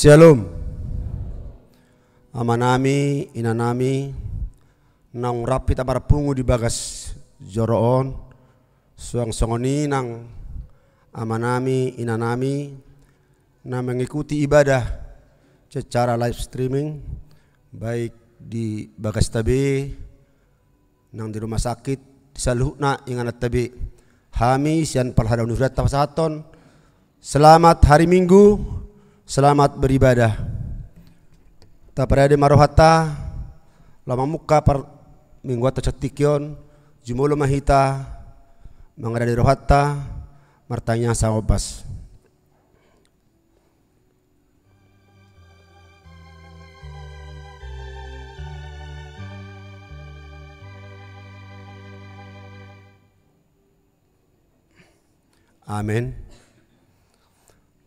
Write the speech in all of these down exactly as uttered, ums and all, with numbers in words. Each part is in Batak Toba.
Shalom. Amanami, inanami, naung rap hita marpungu di bagas joro on, suang songon i nang amanami, inanami, na mengikuti ibadah secara live streaming, baik di bagasta be, nang di rumah sakit, di saluhutna ingananta be. Hami sian parhalado ni hurianta pasahathon, selamat hari Minggu, selamat beribadah. Taparade ma rohanta, laho mamungka parmingguanta satingki on, jumolo ma hita mangarade rohanta, martangiang sangombas. Amen.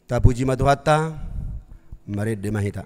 Tapuji ma Tuhanta, marende ma hita.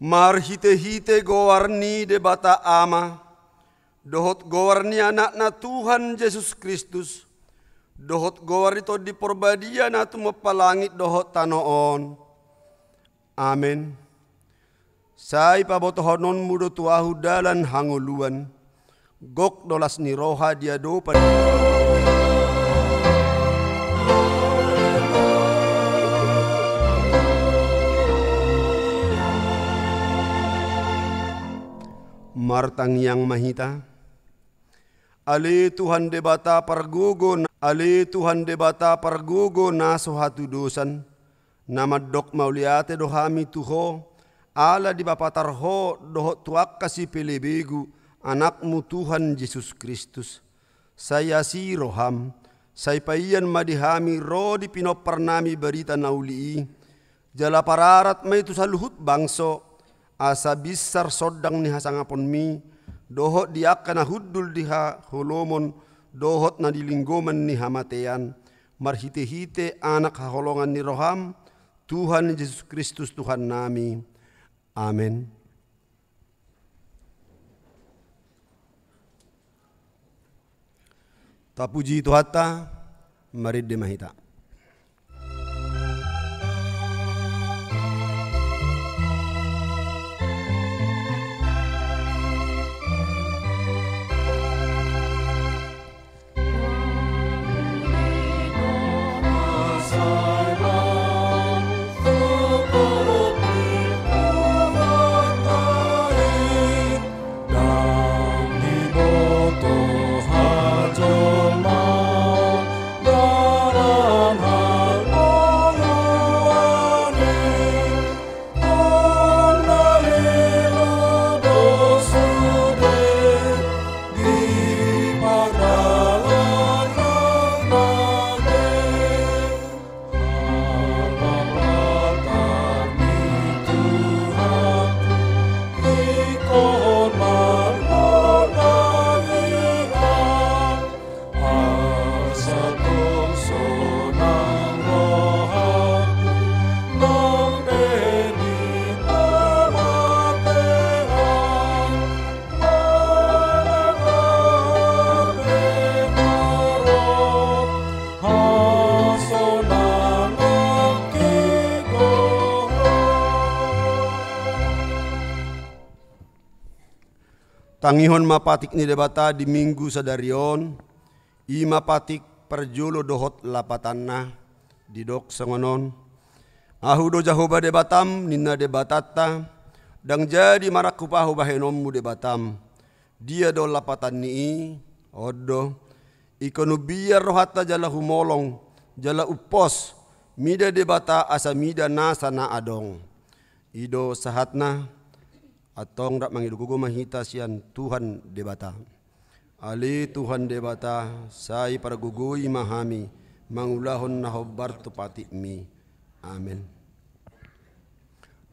Marhitehite goar ni Debata Ama, dohot goar ni Anakna Tuhan Jesus Kristus, dohot goar ni Tondi Porbadia na tumompa langit dohot tano on. Amen. Sai pabotohononmu do tu ahu dalan hangoluan, gok do las ni roha di adopan. Martangiang ma hita. Ale Tuhan Debata pargogo na, ale Tuhan Debata pargogo na so hatudosan, na mandok mauliate do hami tu Ho, ala dipapatar Ho dohot tu angka sipelebegu, Anakmu Tuhan Jesus Kristus. Sai asi roham, sai paian ma di hami ro di pinomparnami barita na uli i, jala pararat ma i tu saluhut bangso, asa binsar sondang ni hasangaponmi, dohot di angka na hundul di haholomon, dohot na di linggoman ni hamatean, marhitehite Anak haholongan ni roham, Tuhan Jesus Kristus Tuhannami. Amen. Tapuji Tuhanta, marende ma hita. Tangihon ma patik ni Debata di Minggu sadari on, i ma patik parjolo dohot lapatanna, didok songon on: Ahu do Jahowa Debatam, ninna Debatanta, ndang jadi marangkup ahu bahenonmu Debatam. Dia do lapatan ni i? On do: Ingkon umbiar rohanta jala humolong, jala umpos, mida Debata asa mida nasa na adong. I do sahatna. Antong rap mangido gogo ma hita sian Tuhan Debata. Ale Tuhan Debata, sai pargogoi ma hami mangulahon na hombar tu patikmi. Amen.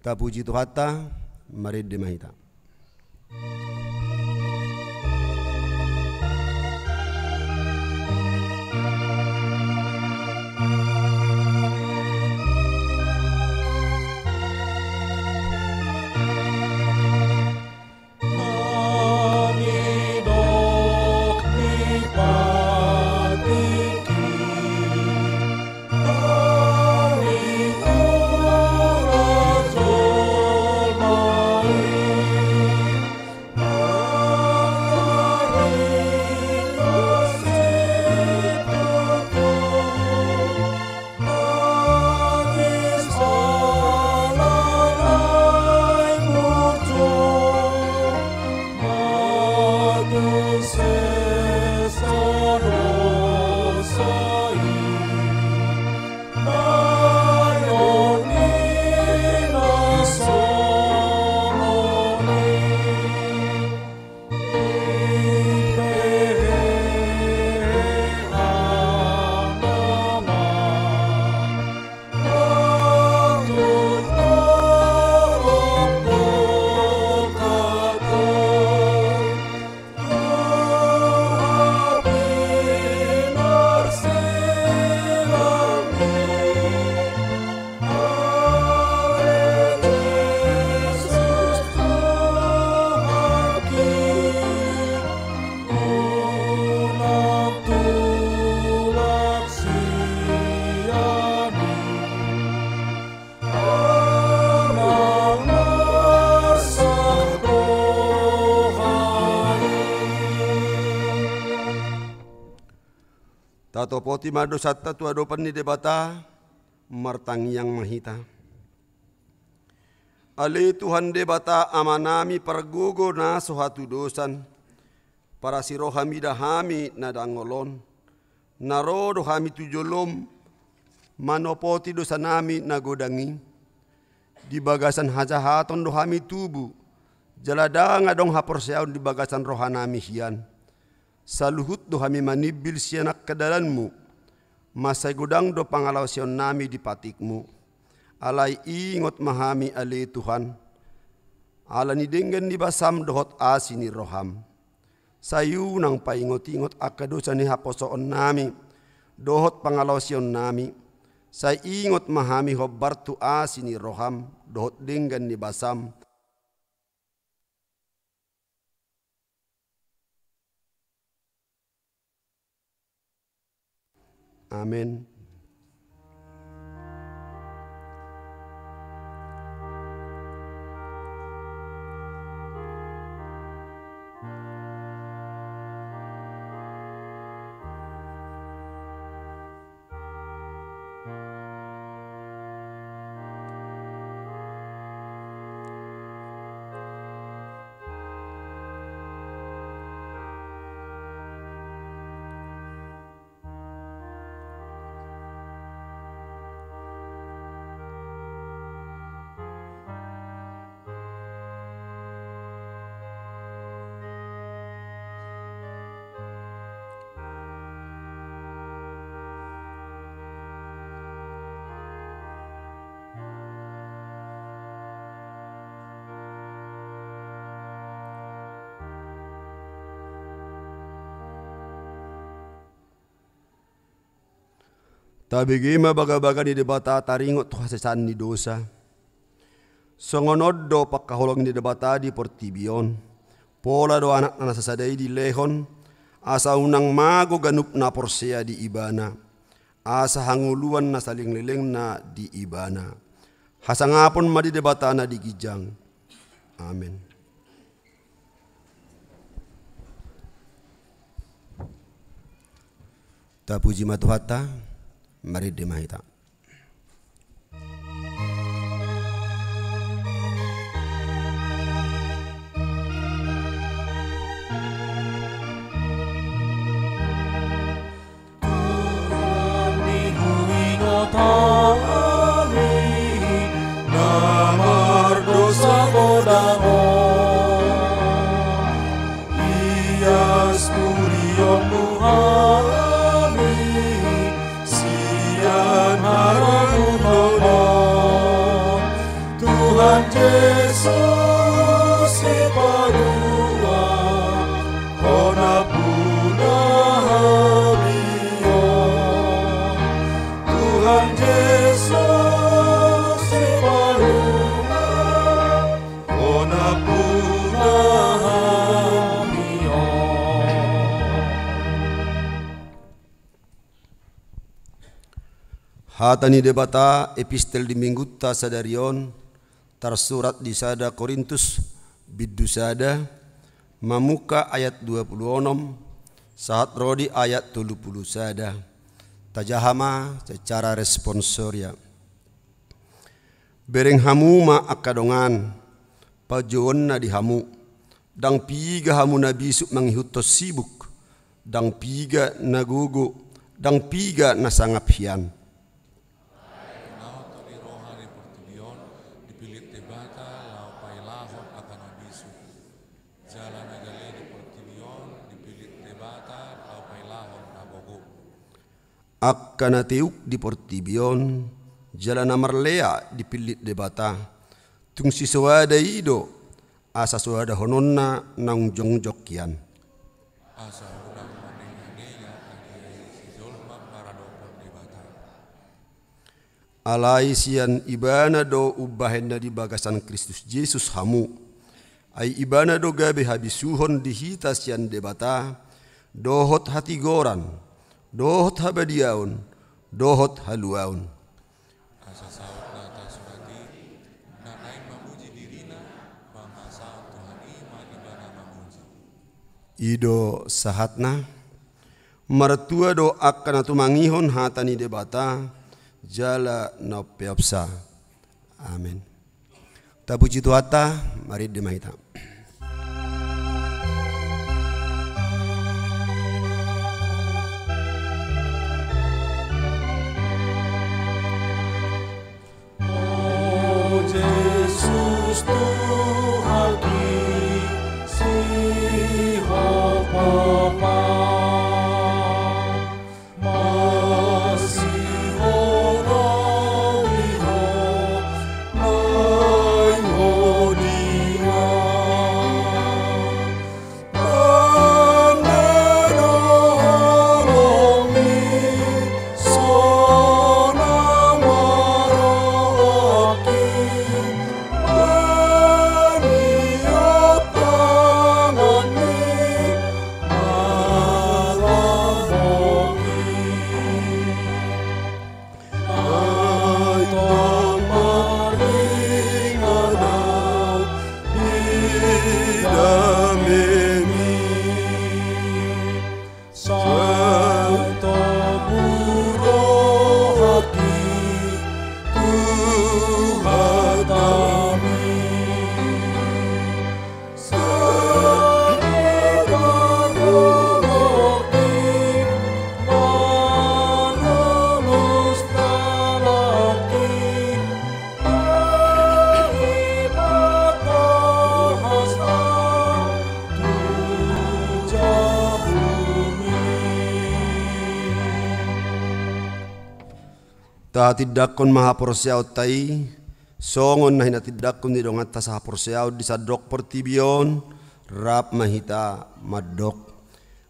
Tapuji Tuhanta, marende ma hita. Tatopoti ma dosanta tu adopan ni Debata, martangiang ma hita. Ale Tuhan Debata Amanami pargogo na so hatudosan, parasi roha mida hami na dangol on, na ro do hami tu jolom manopoti dosanami na godang i. Di bagasan hajahaton do hami tubu, jala ndang adong haporseaon di bagasan rohanami hian. Saluhut do hami manimbil sian angka dalanmu, mansai godang do pangalaosionnami di patikmu. Alai ingot ma hami ale Tuhan, ala ni denggan ni basam dohot asi ni roham. Sai unang paingotingot angka dosa ni haposoonnami dohot pangalaosionnami. Sai ingot ma hami hombar tu asi ni roham dohot denggan ni basam. Amen. Tabege ma bagabaga ni Debata taringot tu hasesaan ni dosa. Songon on do pangkaholongi ni Debata di portibi on. Pola do Anakna na sasada i dilehon, asa unang mago ganup na porsea di Ibana, asa hangoluan na saleleng-lelengna di Ibana. Hasangapon ma di Debata na di ginjang. Amen. Tapuji ma Tuhanta, marende ma hita. Tuhan, huingot hami na mardosa godang on. Ias purion mu hami sian harangunon on. Tuhan Jesus, sipalua, Ho nampuna hami on. Tuhan Jesus, sipalua, Ho nampuna hami on. Hata ni Debata, epistel di Minggunta sadari on, tarsurat di sada Korintus, bindu sada, mamungka ayat dua pulu onom, sahat ro di ayat tolu pulu sada. Tajaha ma secara responsoria. Bereng hamu ma angka dongan, panjouonna di hamu, ndang piga hamu na bisuk mangihuthon sibuk, ndang piga na gogo, ndang piga na sangap hian. Naung toli roha di portibi on dipillit Debata laho pailahon angka na bisuk. Jala na gale di portibi on dipillit Debata laho pailahon na gogo. Angka na teuk di portibi on, jala na marlea dipillit Debata, tung sisoada i do, asa soadahononna naung jongjong hian. Asa unang manenganenga agia i si jolma maradophon Debata. Alai sian Ibana do umbahen na di bagasan Kristus Jesus hamu. Ai Ibana do gabe habisuhon di hita sian Debata, dohot hatigoran, dohot habadiaon, dohot haluaon. Asa saut na tarsurat i, na naeng mamuji dirina, pangasahon Tuhan i ma ibana mamuji. I do sahatna. Martua do angka na tumangihon hata ni Debata, jala na umpeopsa. Amen. Tapuji Tuhanta, marende ma hita. O Jesus Tuhanki, si Ho papa. Sai tobu rohangki tu hatami. Sai tobu rohangki manolos talangki. Tahatindangkon ma haporseaonta i, songon na hinatindangkon ni donganta sahaporseaon di sandok portibi on, rap ma hita mandok.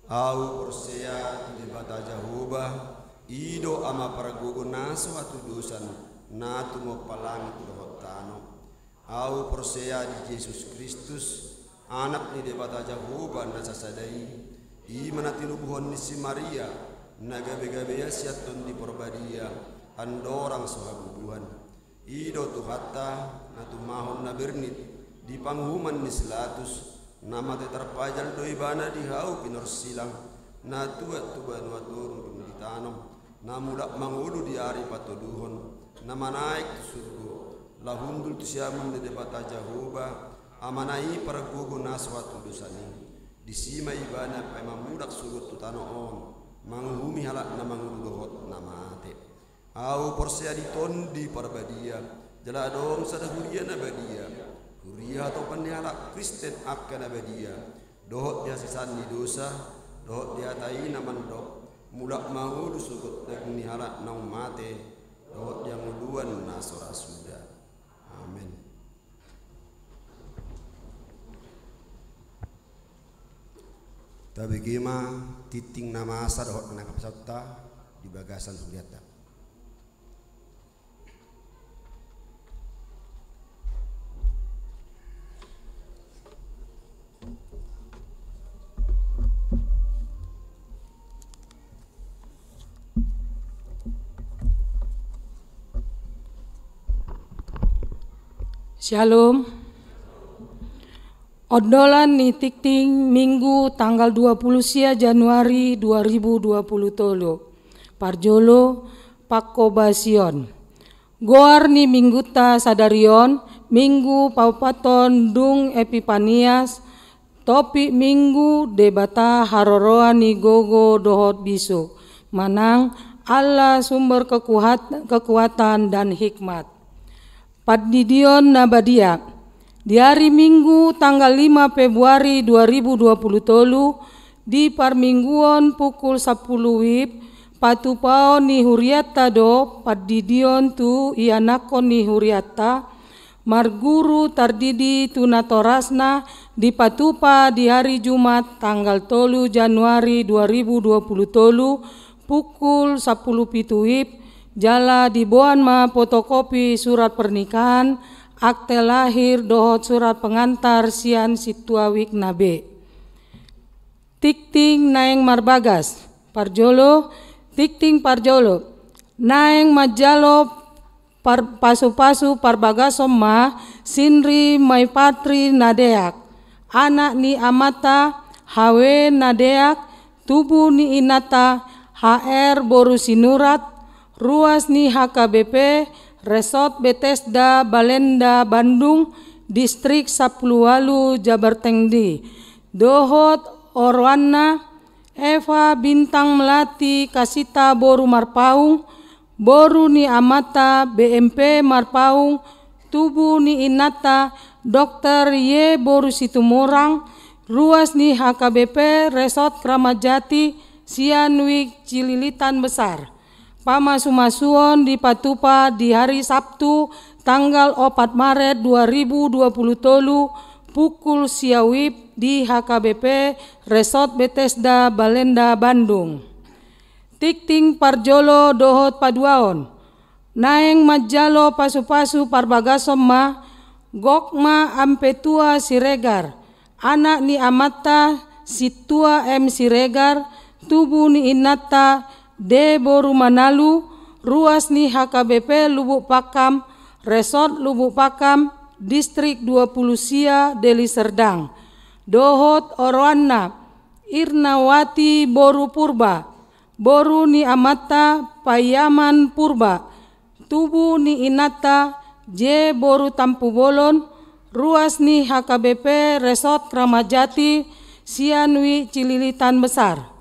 Ahu porsea di Debata Jahowa, i do Ama pargogo na so hatudosan, na tumompa langit dohot tano. Ahu porsea di Jesus Kristus, Anak ni Debata Jahowa na sasada i, i ma na tinubuhon ni si Maria, na gabe-gabe ia sian Tondi Parbadia, andorang so habubuhan. I do Tuhanta, na tumahon na bernit, di panguhuman ni si Latus, na mate tarpajal do ibana di hau pinorsilang, na tuat tu banua toru dung di tano, na mulak mangolu di ari patoluhon, na manaek tu surgo, laho hundul tu siamun ni Debata Jahowa, Amana i pargogo na so hatudosan i. Disi ma ibana paima mulak sogot tu tano on, manguhumi halak na mangolu dohot na mate. Ahu porsea di Tondi Parbadia, jala adong sada huria na badia, huria hatopan ni halak Kristen angka na badia, dohot di hasesaan ni dosa, dohot di hata i na mandok, mulak mangolu sogot daging ni halak naung mate, dohot di hangoluan na so ra suda. Amen. Tabege ma tingting na masa dohot na nangkap sautta di bagasan hurianta. Shalom. Ondolan ni tingting Minggu tanggal dua puluh sia Januari dua ribu dua puluh tolu. Parjolo, pangkobasion. Goar ni Minggunta sadari on, Minggu paopathon dung Epipanias, topik Minggu Debata haroroan ni gogo dohot bisuk, manang Allah sumber kekuat-, kekuatan dan hikmat. Pandidion na badia. Di ari Minggu tanggal lima Februari dua ribu dua puluh tolu, di parmingguon pukul sampulu wib, patupaon ni hurianta do pandidion tu ianakhon ni hurianta, marguru tardidi tu natorasna dipatupa di ari Jumat tanggal tolu Januari dua ribu dua puluh tolu, pukul sampulu pitu wib, jala diboan ma fotokopi surat pernikahan, akte lahir dohot surat pengantar sian sintua wijk na be. Tingting naeng marbagas. Parjolo, tingting parjolo. Naeng manjalo par-, pasupasu parbagason ma Sinri Maipatri na deak, anak ni amanta H W na deak, tubu ni inanta H R boru Sinurat, ruas ni H K B P Resort Bethesda Balenda Bandung, Distrik sampulu ualu Jabar Tengdi, dohot oroanna Eva Bintang Melati Kasita boru Marpaung, boru ni amanta B M P Marpaung, tubu ni inanta Dokter Y boru Situmorang, ruas ni H K B P Resort Kramat Jati, sian wijk Cililitan Besar. Pamasumasuon dipatupa di hari Sabtu, tanggal opat Maret dua ribu dua puluh tolu, pukul sia wib di H K B P Resort Bethesda Balenda Bandung. Tingting parjolo dohot paduaon. Naeng manjalo pasupasu parbagason ma, gok ma Ampetua Siregar, anak ni amanta Sintua M Siregar, tubu ni inanta D boru Manalu, ruas ni H K B P Lubuk Pakam, Resort Lubuk Pakam, Distrik dua puluh sia Deli Serdang, dohot oroanna Irnawati boru Purba, boru ni amanta Paiaman Purba, tubu ni inanta J boru Tampubolon, ruas ni H K B P Resort Kramat Jati, sian wijk Cililitan Besar.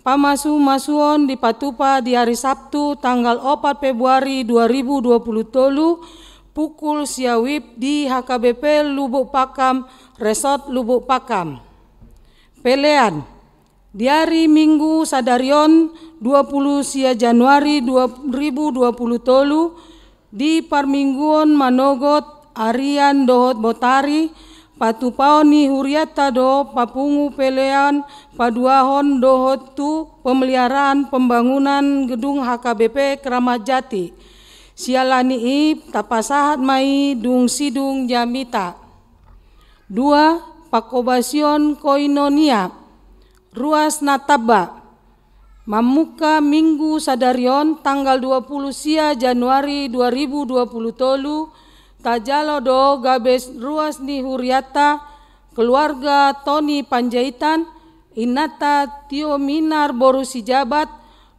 Pamasumasuon dipatupa di ari Sabtu, tanggal opat Februari dua ribu dua puluh tolu, pukul sia wib di H K B P Lubuk Pakam, Resort Lubuk Pakam. Pelean. Di ari Minggu sadari on, dua puluh sia Januari dua ribu dua puluh tolu, di parmingguon manogot, arian dohot botari, patupaon ni hurianta do papungu pelean paduahon dohot tu pemeliharaan pembangunan gedung H K B P Kramat Jati. Siala ni i tapasahat ma i dung sidung jamita. Dua, pangkobasion koinonia. Ruas na tamba. Mamungka Minggu sadari on, tanggal dua puluh sia Januari dua ribu dua puluh tolu, tajalo do gabe ruas ni hurianta, keluarga Toni Panjaitan, inanta Tio Minar boru Sijabat,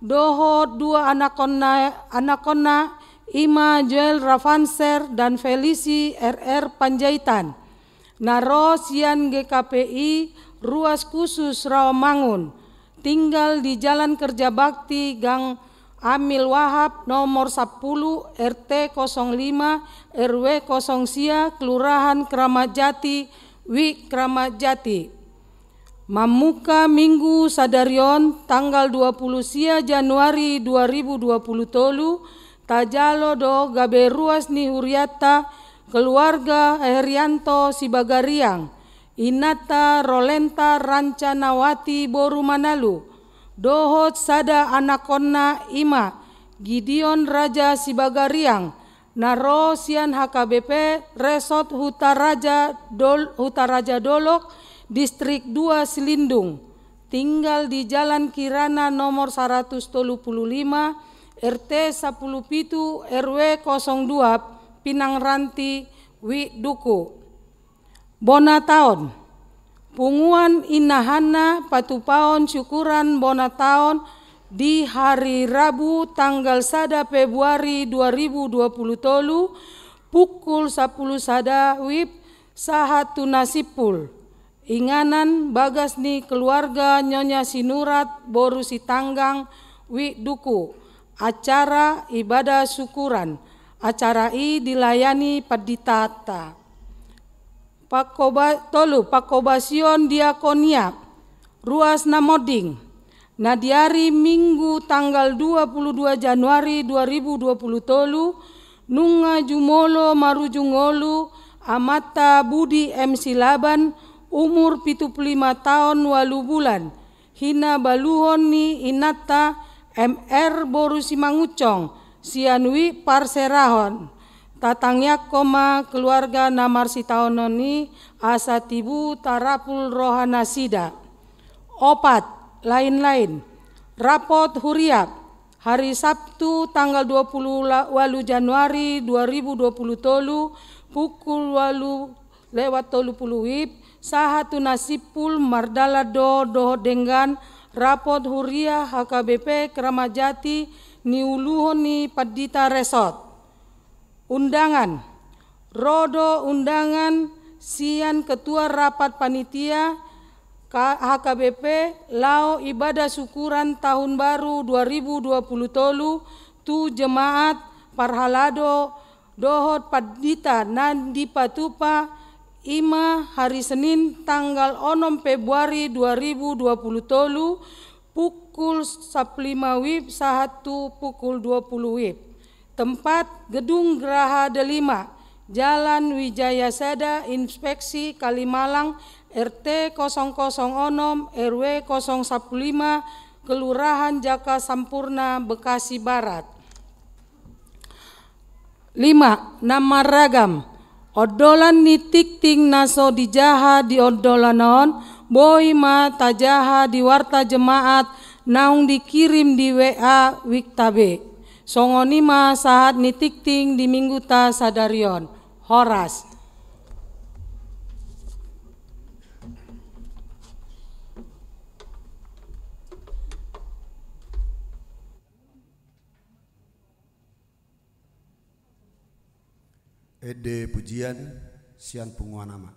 dohot dua anakkonna, anakkonna, i ma Joel Ravanser dan Felisi R R Panjaitan, na ro sian G K P I Ruas Khusus Rawamangun, tinggal di Jalan Kerja Bakti, Gang Amil Wahab, nomor sampulu, R T kosong lima, R W kosong sia, Kelurahan Kramat Jati, Wik Kramat Jati. Mamungka Minggu sadari on, tanggal dua pulu sia Januari dua ribu dua pulu tolu, tajalo do gabe ruas ni hurianta keluarga Herianto Sibagariang, inanta Rolenta Rancanawati boru Manalu, dohot sada anakkonna, i ma Gideon Raja Sibagariang, na ro sian H K B P Resort Hutaraja Dol-, Hutaraja Dolok, Distrik dua Silindung, tinggal di Jalan Kirana nomor saratus tolu pulu lima, R T sampulu pitu, R W kosong dua, Pinang Ranti, Wik Duku. Bona taon. Punguan Inahana patupaon syukuran bona taon di hari Rabu tanggal sada Februari dua ribu dua pulu tolu, pukul sampulu sada wib sahat tu na simpul. Inganan bagas ni keluarga Nyonya Sinurat boru Sitanggang, Wik Duku. Acara ibadah syukuran. Acara i dilayani panditanta. Pangkoba-, tolu, pangkobasion diakonia, ruas na monding. Na di ari Minggu tanggal dua pulu dua Januari dua ribu dua pulu tolu, nunga jumolo marujung ngolu amanta Budi M Silaban, umur pitu pulu lima taon ualu bulan, hinabaluhon ni inanta M R boru Simangunsong, sian Wik Parserahon. Tatangiangkon ma keluarga na marsitaonon i asa tibu tarapul rohanasida. Opat, lain-lain. Rapot huria. Hari Sabtu tanggal dua pulu ualu Januari dua ribu dua pulu tolu, pukul ualu lewat tolu pulu wib, sahat tu na simpul mardalan do dohot denggan rapot huria H K B P Kramat Jati niuluhon ni pandita resort. Undangan. Ro do undangan sian ketua rapat panitia K-, H K B P laho ibadah syukuran tahun baru dua ribu dua pulu tolu tu jemaat, parhalado dohot pandita na dipatupa, i ma hari Senin tanggal onom Februari dua ribu dua pulu tolu, pukul sampulu lima wib sahat tu pukul dua pulu wib. Tempat, Gedung Graha Delima, Jalan Wijaya Sada, Inspeksi Kalimalang, R T kosong kosong onom, R W kosong sampulu lima, Kelurahan Jaka Sampurna, Bekasi Barat. Lima, na marragam. Ondolan ni tingting na so dijaha di ondolan on, boi ma tajaha di warta jemaat naung dikirim di W A Wikta B. Songon i ma sahat ni tingting di Mingguta sadari on. Horas. Ende pujian sian punguan ama.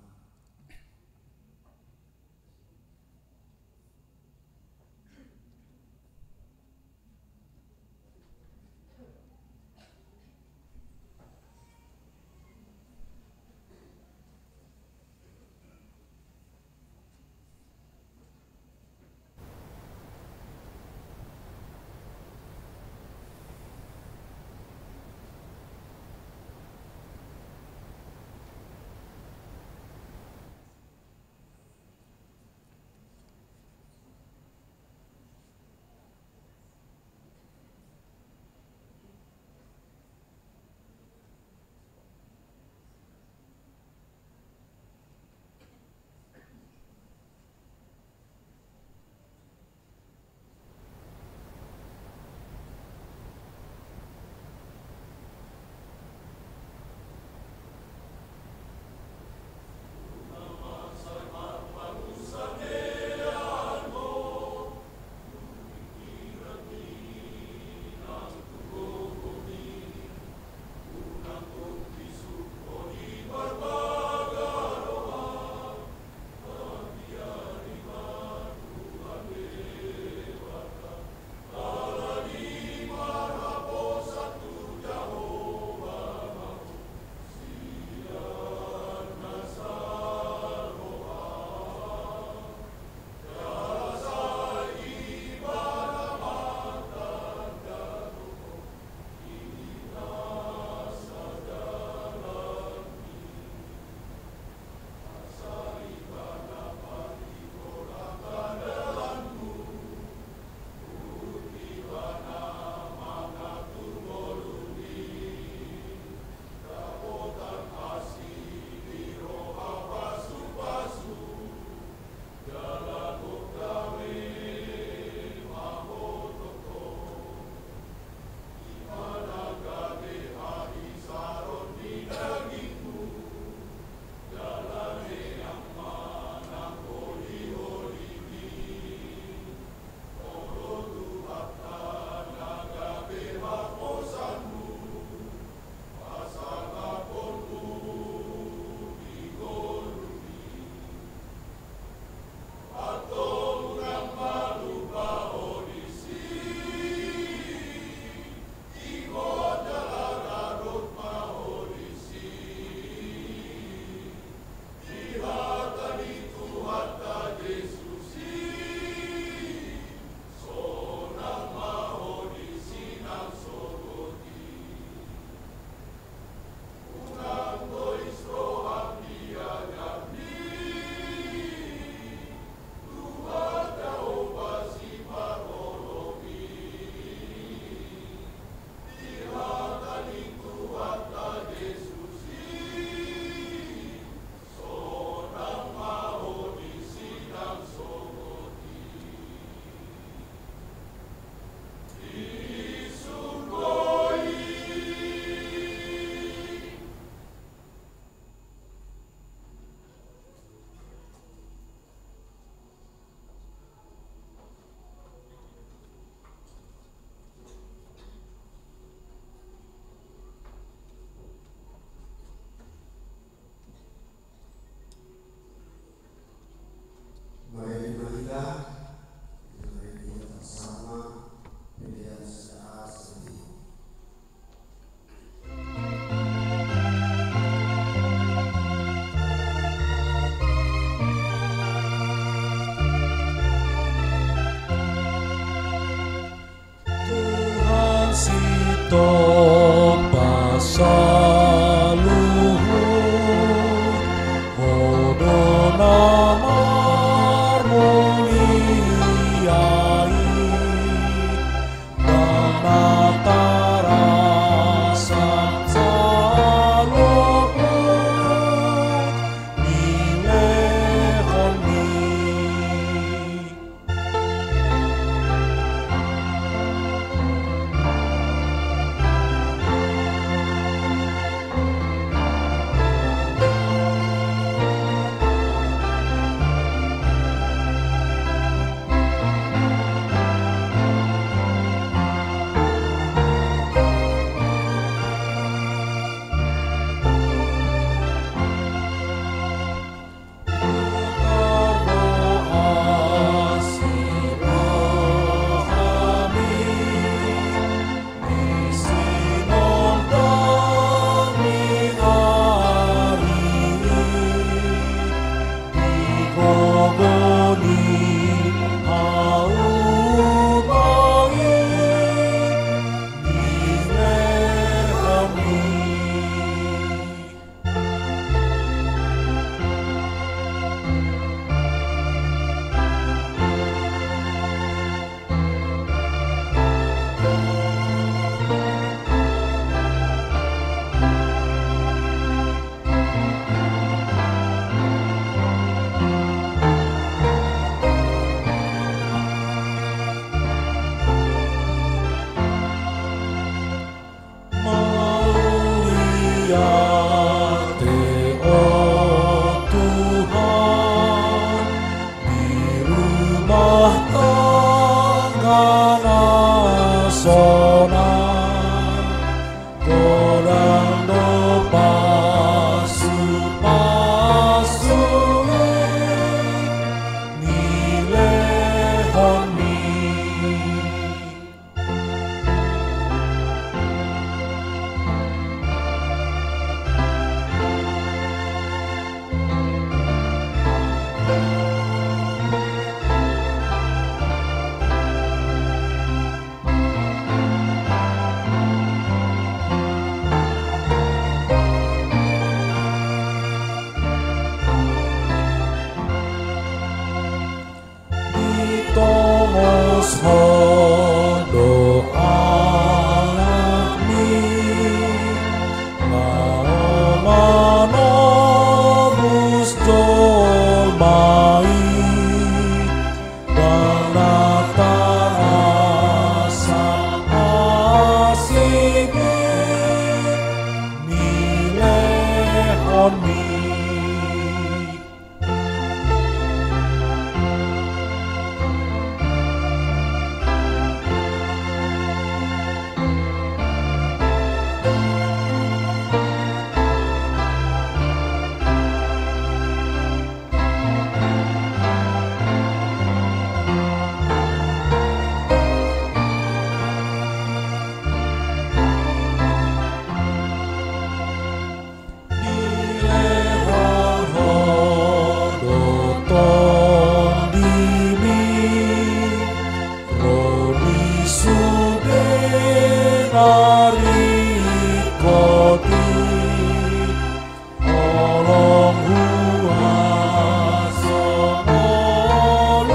Tompa saluhut, Ho do na marmulia i, ndang na tarasam saluhut ni lehonmi. Mauliate, o Tuhan, di rumah tangga na sonang, godang do pasupasu i ni lehonmi. Ditongos Ho do Anakmi, laho manobus jolma i, ndang na tarasam asi ni lehonmi. Dilehon Ho do Tondimi, ro di sude na ringkot i, holong huaso ngolumi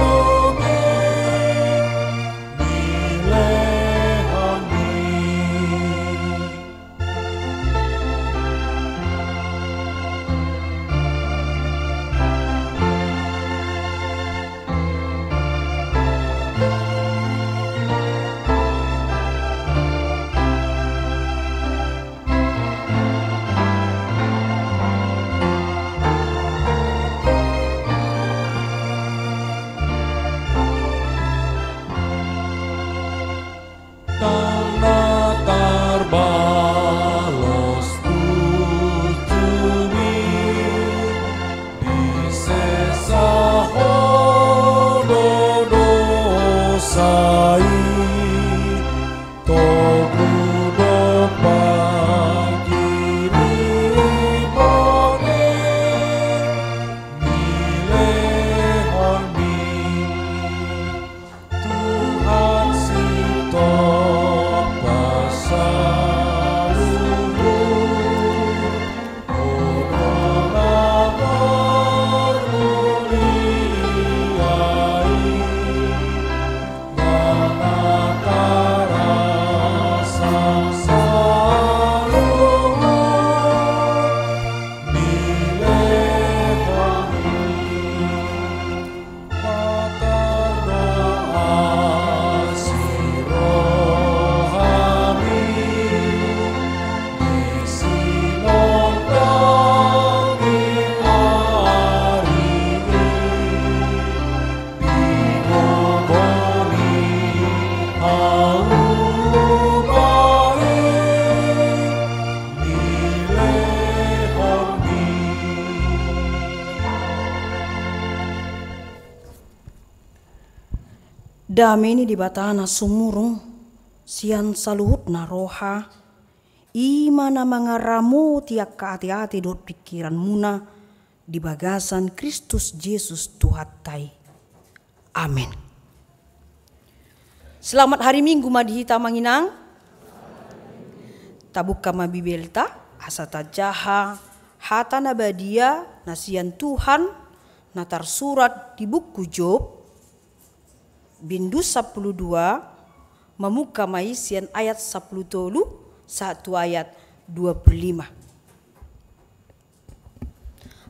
ni lehonmi. Dame ni Debata na sumurung sian saluhutna roha, i ma na mangaramoti angka ateate dohot pingkiranmuna di bagasan Kristus Jesus Tuhanta i. Amen. Selamat hari Minggu ma di hita, Amang Inang. Tabuka ma Bibelta, asa tajaha hata na badia na sian Tuhan, na tarsurat di buku Job, bindu sampulu dua, mamuka ma i sian ayat sampulu tolu sahat tu ayat dua pulu lima.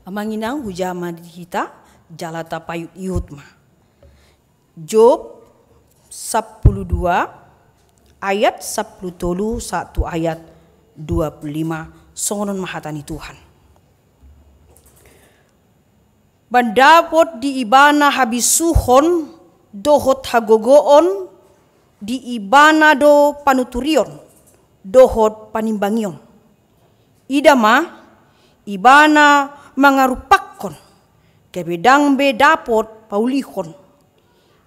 Amang Inang, hujaha ma di hita, jala tapaihutihut ma. Job sampulu dua, ayat sampulu tolu sahat tu ayat dua pulu lima, songon on ma hata ni Tuhan. Mandapot di ibana habisuhon dohot hagogoon, di ibana do panuturion dohot panimbangion. Ida ma, ibana mangarumpakkon, gabe ndang be dapot paulihon.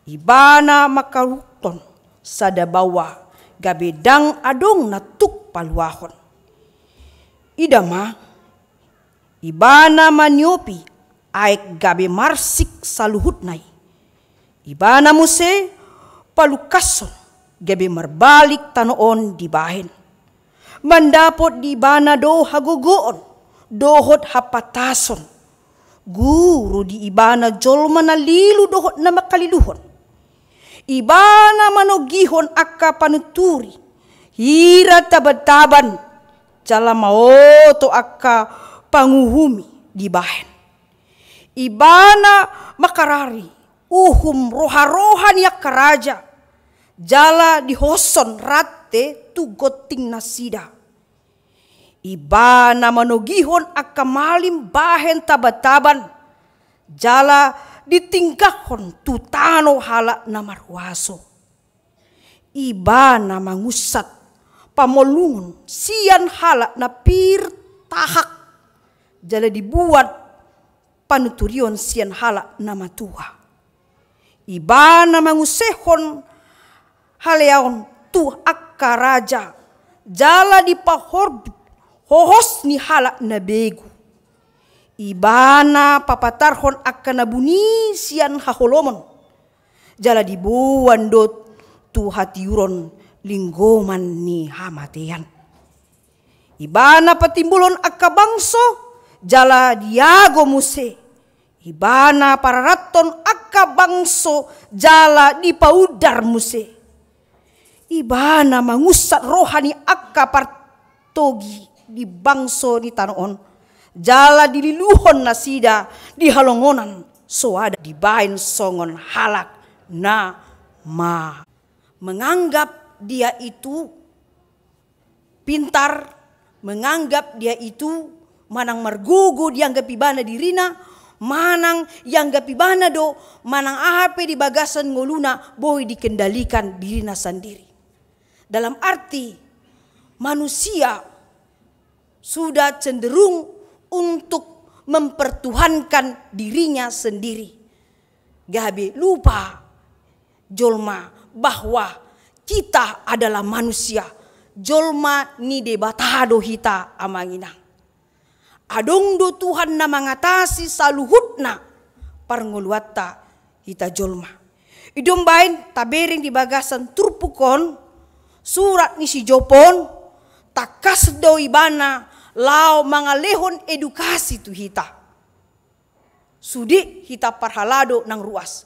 Ibana mangkaruhon sada baoa, gabe ndang adong na tuk paluahon. Ida ma, ibana maniopi aek gabe marsik saluhutna i. Ibana muse palungkashon, gabe marbalik tano on dibahen. Mandapot di ibana do hagogoon dohot hapantason. Guru di ibana jolma na lilu dohot na mangkaliluhon. Ibana manogihon angka panuturi, hira tabantaban, jala maoto angka panguhumi dibahen. Ibana mangkarari uhum roharoha ni angka raja, jala dihoshon rante tu gonting nasida. Ibana manogihon angka malim bahen tabantaban, jala ditingkahon tu tano halak na marhuaso. Ibana mangunsat pamolungon sian halak na pir tahak, jala dibuat panuturion sian halak na matua. Ibana mangusehon haleaon tu angka raja, jala dipahorbut hohos ni halak na begu. Ibana papatarhon angka na buni sian haholomon, jala diboan do tu hatiuron linggoman ni hamatean. Ibana patimbulhon angka bangso, jala diago muse. Ibana pararathon angka bangso, jala dipaundar muse. Ibana mangunsat roha ni angka partogi di bangso ni tano on, jala dililuhon nasida di halongonan soada dibahen songon halak na ma-, menganggap dia itu pintar, menganggap dia itu manang margogo, dianggap ibana dirina, manang ianggap ibana do manang aha pe di bagasan ngoluna boi dikendalikan dirina sandiri. Dalam arti manusia sudah cenderung untuk mempertuhankan dirinya sendiri. Gabe lupa jolma bahwa kita adalah manusia, jolma ni Debata do hita, Amang Inang. Adong do Tuhan na mangatasi saluhutna parngoluanta hita jolma. I do umbaen tabereng di bagasan turpuk on, surat ni si Job on, tangkas do ibana laho mangalehon edukasi tu hita. Sude hita parhalado nang ruas.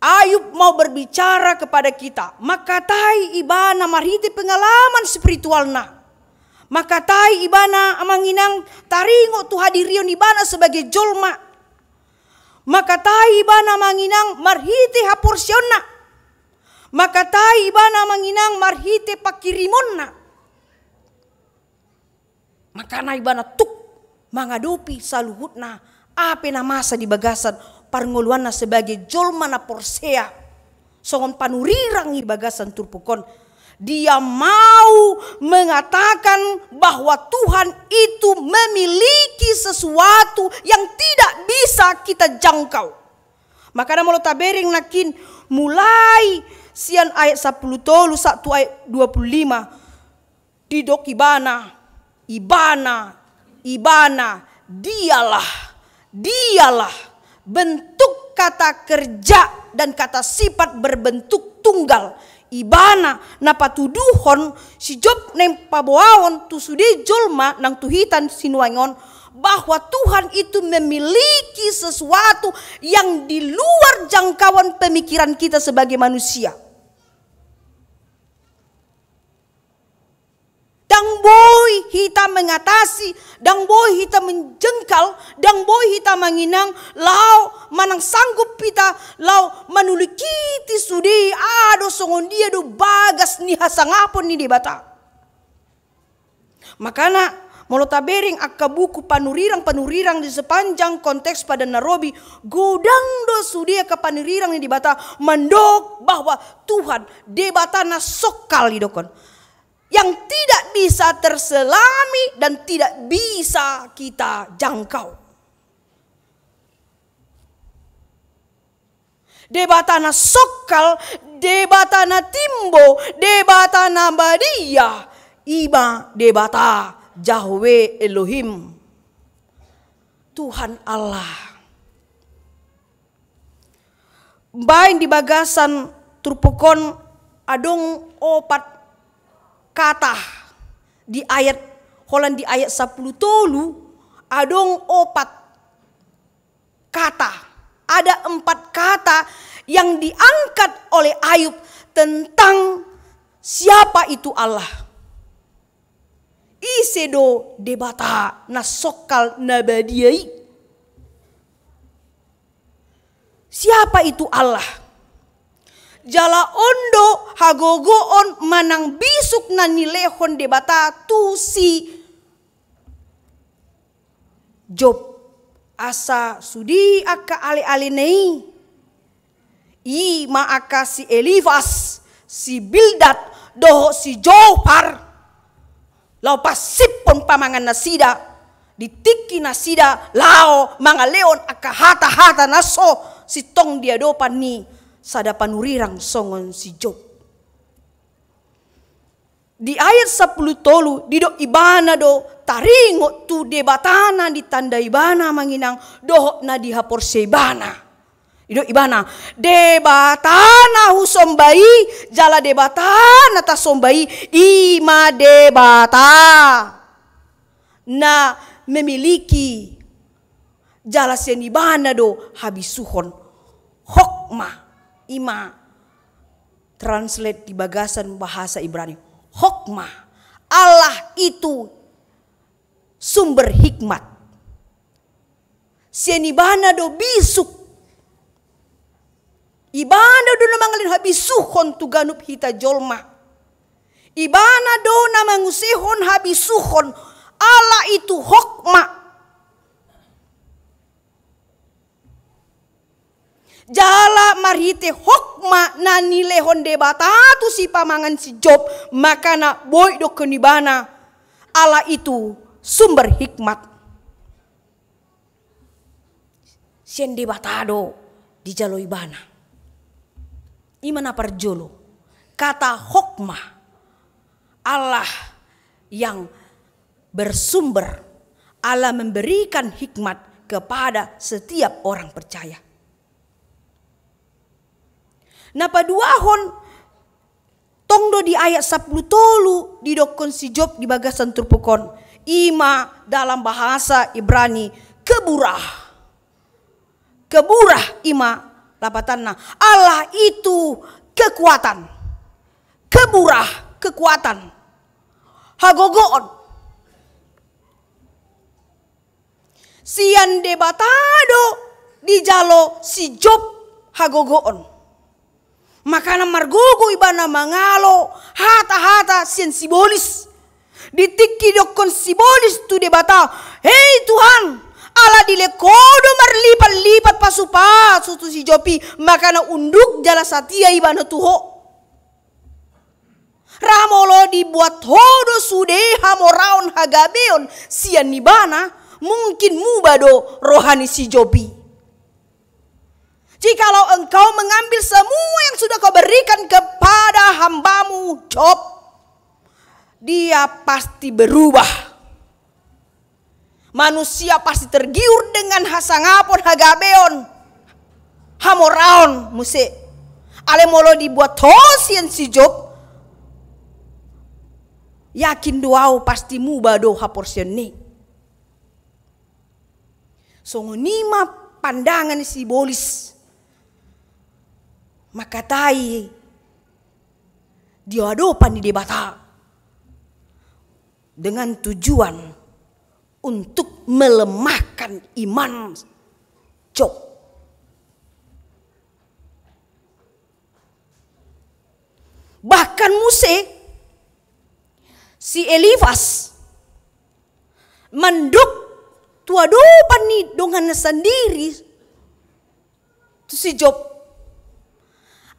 Ayub mau berbicara kepada kita, mangkatai ibana marhite pengalaman spiritualna. Mangkatai ibana, Amang Inang, taringot tu hadirion ibana sebagai jolma. Mangkatai ibana, Amang Inang, marhite haporseaonna. Mangkatai ibana, Amang Inang, marhite pangkirimonna. Makana ibana tuk mangadopi saluhutna aha pe na masa di bagasan parngoluanna sebagai jolma na porsea. Songon panurirang i bagasan turpuk on. Dia mau mengatakan bahwa Tuhan itu memiliki sesuatu yang tidak bisa kita jangkau. Makana molo tabereng nangkin mulai sian ayat sampulu tolu sahat tu ayat dua pulu lima, didok ibana, ibana, ibana, dialah, dialah. Bentuk kata kerja dan kata sifat berbentuk tunggal. Ibana na patuduhon si Job naeng paboaon tu sude jolma nang tu hita sinuaeng on, bahwa Tuhan itu memiliki sesuatu yang di luar jangkauan pemikiran kita sebagai manusia. Ndang boi hita mengatasi, ndang boi hita menjengkal, ndang boi hita manginang, laho manang sanggup hita laho manulingkiti sude aha do, songon dia do bagas ni hasangapon ni Debata. Makana molo tabereng angka buku panurirang-panurirang di sepanjang konteks Padan na Robi, godang do sude angka panurirang ni Debata mandok bahwa Tuhan Debata na songkal, didokkon, yang tidak bisa terselami dan tidak bisa kita jangkau. Debata na songkal, Debata na timbo, Debata na badia, i ma Debata Yahweh Elohim, Tuhan Allah. Umbaen di bagasan turpuk on adong opat kata di ayat, holan di ayat sampulu tolu, adong opat kata, ada empat kata yang diangkat oleh Ayub tentang siapa itu Allah. Ise do Debata na songkal na badia i? Siapa itu Allah? Jala on do hagogoon manang bisuk na nilehon Debata tu si Job. Asa sude angka ale-alena i, i ma angka si Elifas, si Bildad, dohot si Zofar, laho pasimphon pamangan nasida, di tingki nasida laho mangalehon angka hata-hata na so sintong di adopan ni sada panurirang songon si Job. Di ayat sampulu tolu, didok ibana do taringot tu Debata na ditanda ibana manginang dohot na dihaporseai ibana. Didok ibana, Debata na husomba i, jala Debata na tasomba i, i ma Debata na memiliki, jala sian ibana do habisuhon. Hokmah, i ma translate di bagasan bahasa Ibrani. Hokmah, Allah itu sumber hikmat. Sian ibana do bisuk. Ibana do na mangalehon habisuhon tu ganup hita jolma. Ibana do na mangusehon habisuhon. Allah itu hokmah. Jala marhite hokmah na nilehon Debata tu sipamangan si Job, makana boi dokkon ibana, Allah itu sumber hikmat. Sian Debata do dijalo ibana. I ma na parjolo, kata hokmah, Allah yang bersumber, Allah memberikan hikmat kepada setiap orang percaya. Na paduahon, tong do di ayat sampulu tolu didokkon si Job di bagasan turpuk on, i ma dalam bahasa Ibrani keburah. Keburah i ma lapatanna. Allah itu kekuatan. Keburah, kekuatan. Hagogoon. Sian Debata do dijalo si Job hagogoon. Makana margogo ibana mangalo hata-hata sian sibolis. Di tingki didokkon sibolis tu Debata, "Hei Tuhan, ala dilehon Ho do marlipat-lipat pasu-pasu tu si Job i, makana unduk jala satia ibana tu Ho. Ra molo dibuat Ho do sude hamoraon hagabeon sian ibana, mungkin muba do roha ni si Job i." Jikalau engkau mengambil semua yang sudah kau berikan kepada hambamu Job, dia pasti berubah. Manusia pasti tergiur dengan hasangapon, hagabeon, hamoraon muse. Alai molo dibuat ho sian si Job, yakin do au pasti muba do haporseaon i. Songon i ma pandangan ni sibolis mangkatai di adopan ni Debata dengan tujuan untuk melemahkan iman Job. Bahkan muse si Elifas mandok tu adopan ni donganna sandiri tu si Job.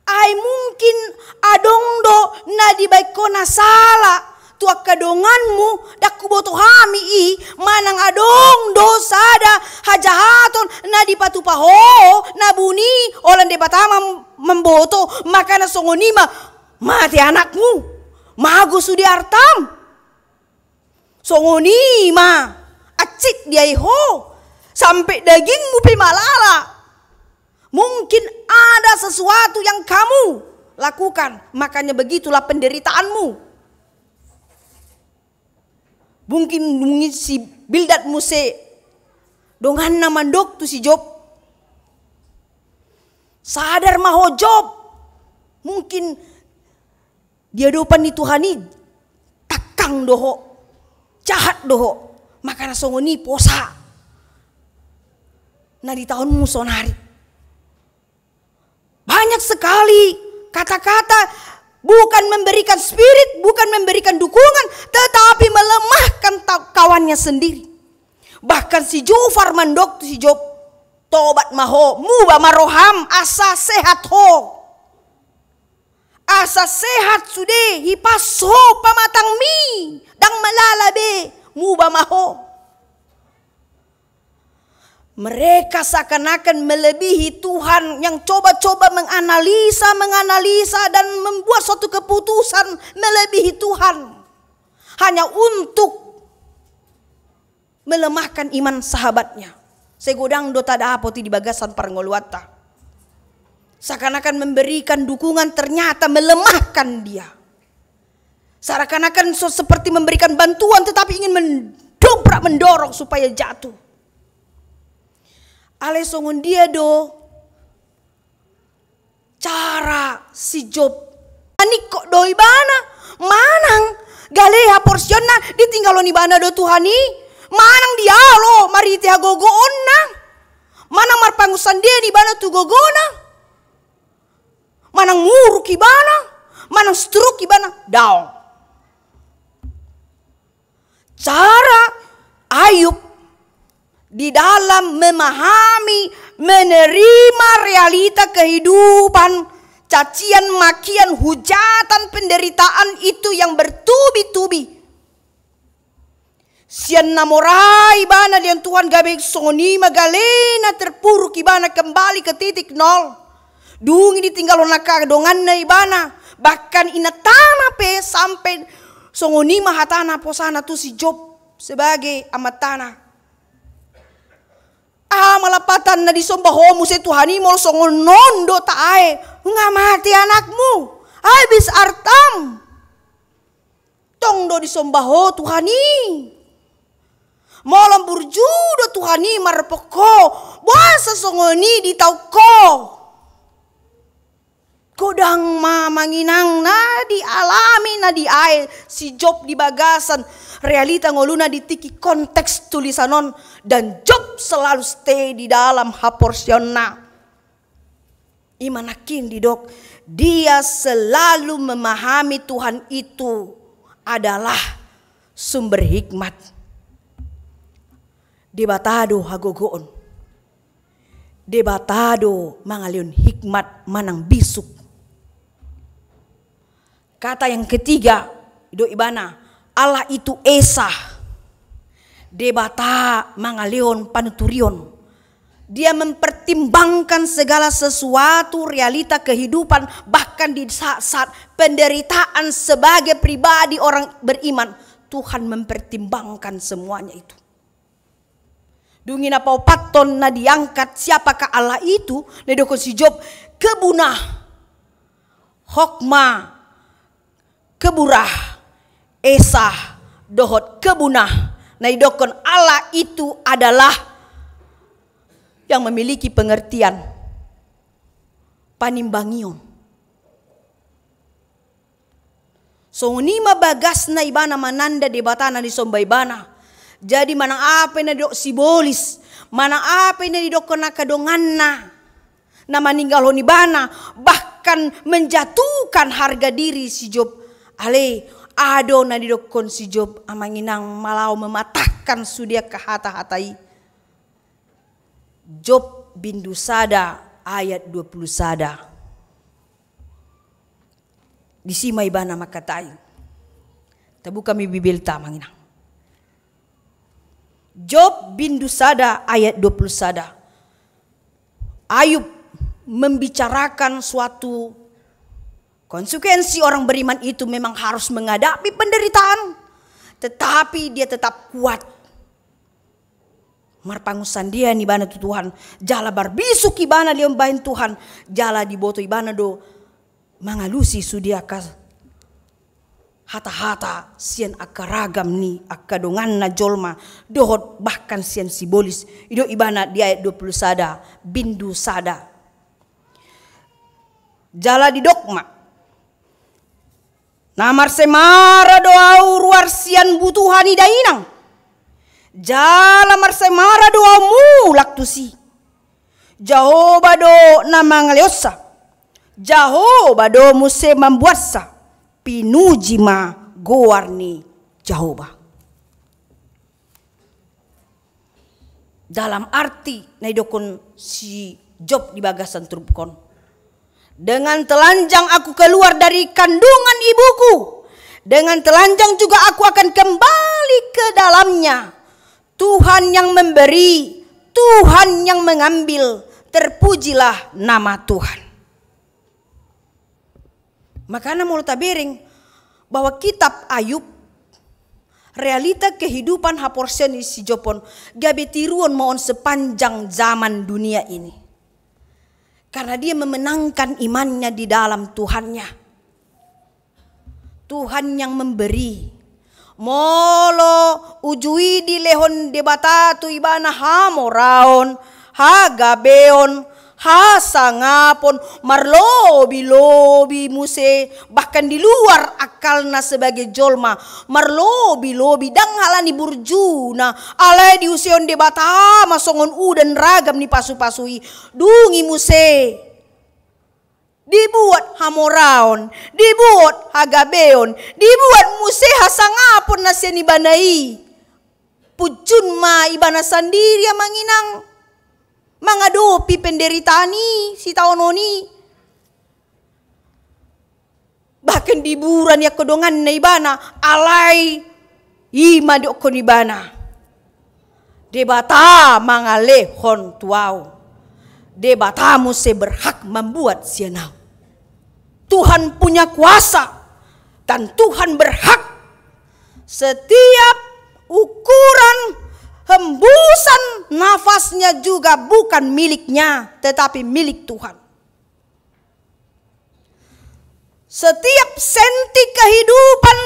Ai mungkin adong do na dibaen ho na sala tu angka donganmu, ndang huboto hami i, manang adong do sada hajahaton na dipatupa ho, na buni, holan Debata ma mamboto, makana songon i ma mate anakmu, mago sude artam. Songon i ma hansit diae ho, sampe dagingmu pe malala. Mungkin ada sesuatu yang kamu lakukan, makanya begitulah penderitaanmu. Mungkin, mungkin si Bildad muse donganna mandok tu si Job, sadar ma ho Job, mungkin di adopan ni Tuhan i tangkang do ho, jahat do ho, makana songon i posa na ditaonmu sonari. Banyak sekali kata-kata bukan memberikan spirit, bukan memberikan dukungan, tetapi melemahkan ta-, kawannya sendiri. Bahkan si Zofar mandok tu si Job, tobat ma ho, muba ma roham, asa sehat ho. Asa sehat sude, hipas ho pamatangmi, ndang malala be, muba ma ho. Mereka seakan-akan melebihi Tuhan yang coba-coba menganalisa, menganalisa dan membuat suatu keputusan melebihi Tuhan. Hanya untuk melemahkan iman sahabatnya. Sai godang do tadapot i di bagasan parngoluanta. Seakan-akan memberikan dukungan, ternyata melemahkan dia. Seakan-akan so-, seperti memberikan bantuan, tetapi ingin mendobrak, mendorong supaya jatuh. Alai songon dia do cara si Job? Maningkok do ibana, manang gale haporseaonna ditinggalhon ibana do Tuhan i, manang dialo marhite hagogoonna, manang marpangunsandean ibana tu gogona, manang muruk ibana, manang stroke ibana, daong. Cara Ayub di dalam memahami, menerima realita kehidupan, cacian, makian, hujatan, penderitaan itu yang bertubi-tubi. Sian na mora ibana lean Tuhan gabe songon i ma galena, terpuruk ibana kembali ke titik nol. Dung i ditinggalhon angka donganna ibana, bahkan inantana pe sampe songon i ma hatana posana tu si Job sebagai amantana. Aha ma lapatan na disomba ho muse Tuhan i molo songon on do tahe, nunga mate anakmu, habis artam. Tong do disomba ho Tuhan i. Molo burju do Tuhan i marpok ho, boasa songon i ditaon ho? Godang ma amang inang na dialami, na diae si Job di bagasan realita ngoluna di tingki konteks tulisan on, dan Job selalu stay di dalam haporseaonna. I ma nangkin didok, dia selalu memahami Tuhan itu adalah sumber hikmat. Debata do hagogoon. Debata do mangalehon hikmat manang bisuk. Kata yang ketiga, didok ibana, Allah itu esa. Debata mangalehon panuturion. Dia mempertimbangkan segala sesuatu, realita kehidupan, bahkan di saat-saat penderitaan sebagai pribadi orang beriman, Tuhan mempertimbangkan semuanya itu. Dung i na paopathon na diangkat, siapakah Allah itu, na didokkon si Job, kebuna, hokma, keburah, esa, dohot kebuna, na didokkon Allah itu adalah yang memiliki pengertian, panimbangion. Songon i ma bagasna ibana mananda Debata na disomba ibana. Jadi manang aha pe na didok sibolis, manang aha pe na didokkon angka donganna na maninggalhon ibana, bahkan menjatuhkan harga diri si Job. Ale, aha do na didokkon si Job, amang inang, molo mematahkan sude angka hata-hata i? Job bindu sada ayat dua pulu sada. Disi ma ibana mangkatai. Tabuka ma Bibelta, amang inang. Job bindu sada ayat dua pulu sada. Ayub membicarakan suatu konsekuensi orang beriman itu memang harus menghadapi penderitaan, tetapi dia tetap kuat. Marpangunsandean ibana tu Tuhan, jala marbisuk ibana lehon bahen Tuhan, jala diboto ibana do mangalusi sude angka hata-hata sian angka ragam ni angka donganna jolma, dohot bahkan sian sibolis. Didok ibana di ayat dua pulu sada, bindu sada. Jala didok ma, na marsemara do ahu ruar sian butuhan i dainang, jala marsemara do ahu mulak tusi. Jahowa do na mangalehonsa, Jahowa do muse mambuatsa, pinuji ma goar ni Jahowa. Dalam arti na didokkon si Job di bagasan turpuk on, dengan telanjang aku keluar dari kandungan ibuku, dengan telanjang juga aku akan kembali ke dalamnya. Tuhan yang memberi, Tuhan yang mengambil, terpujilah nama Tuhan. Makana molo tabereng bahwa kitab Ayub, realita kehidupan haporseaon ni si Job on, gabe tiruon ma on sepanjang zaman dunia ini. Karena dia memenangkan imannya di dalam Tuhannya. Tuhan yang memberi. Molo uju i dilehon Debata tu ibana hamoraon, hagabeon, hasangapon, marlobi-lobi muse, bahkan di luar akalna sebagai jolma, marlobi-lobi, ndang halani burjuna, alai diusehon Debata ma songon udan ragam ni pasu-pasu i, dung i muse dibuat hamoraon, dibuat hagabeon, dibuat muse hasangapon na sian ibana i. Punjun ma ibana sandiri, amang inang, mangadopi penderitaan i, sitaonon i. Bahkan diburan i angka donganna ibana, alai i ma didokkon ibana, Debata mangalehon tu ahu. Debata muse berhak mambuat sian ahu. Tuhan punya kuasa dan Tuhan berhak. Setiap ukuran hembusan nafasnya juga bukan miliknya, tetapi milik Tuhan. Setiap senti kehidupan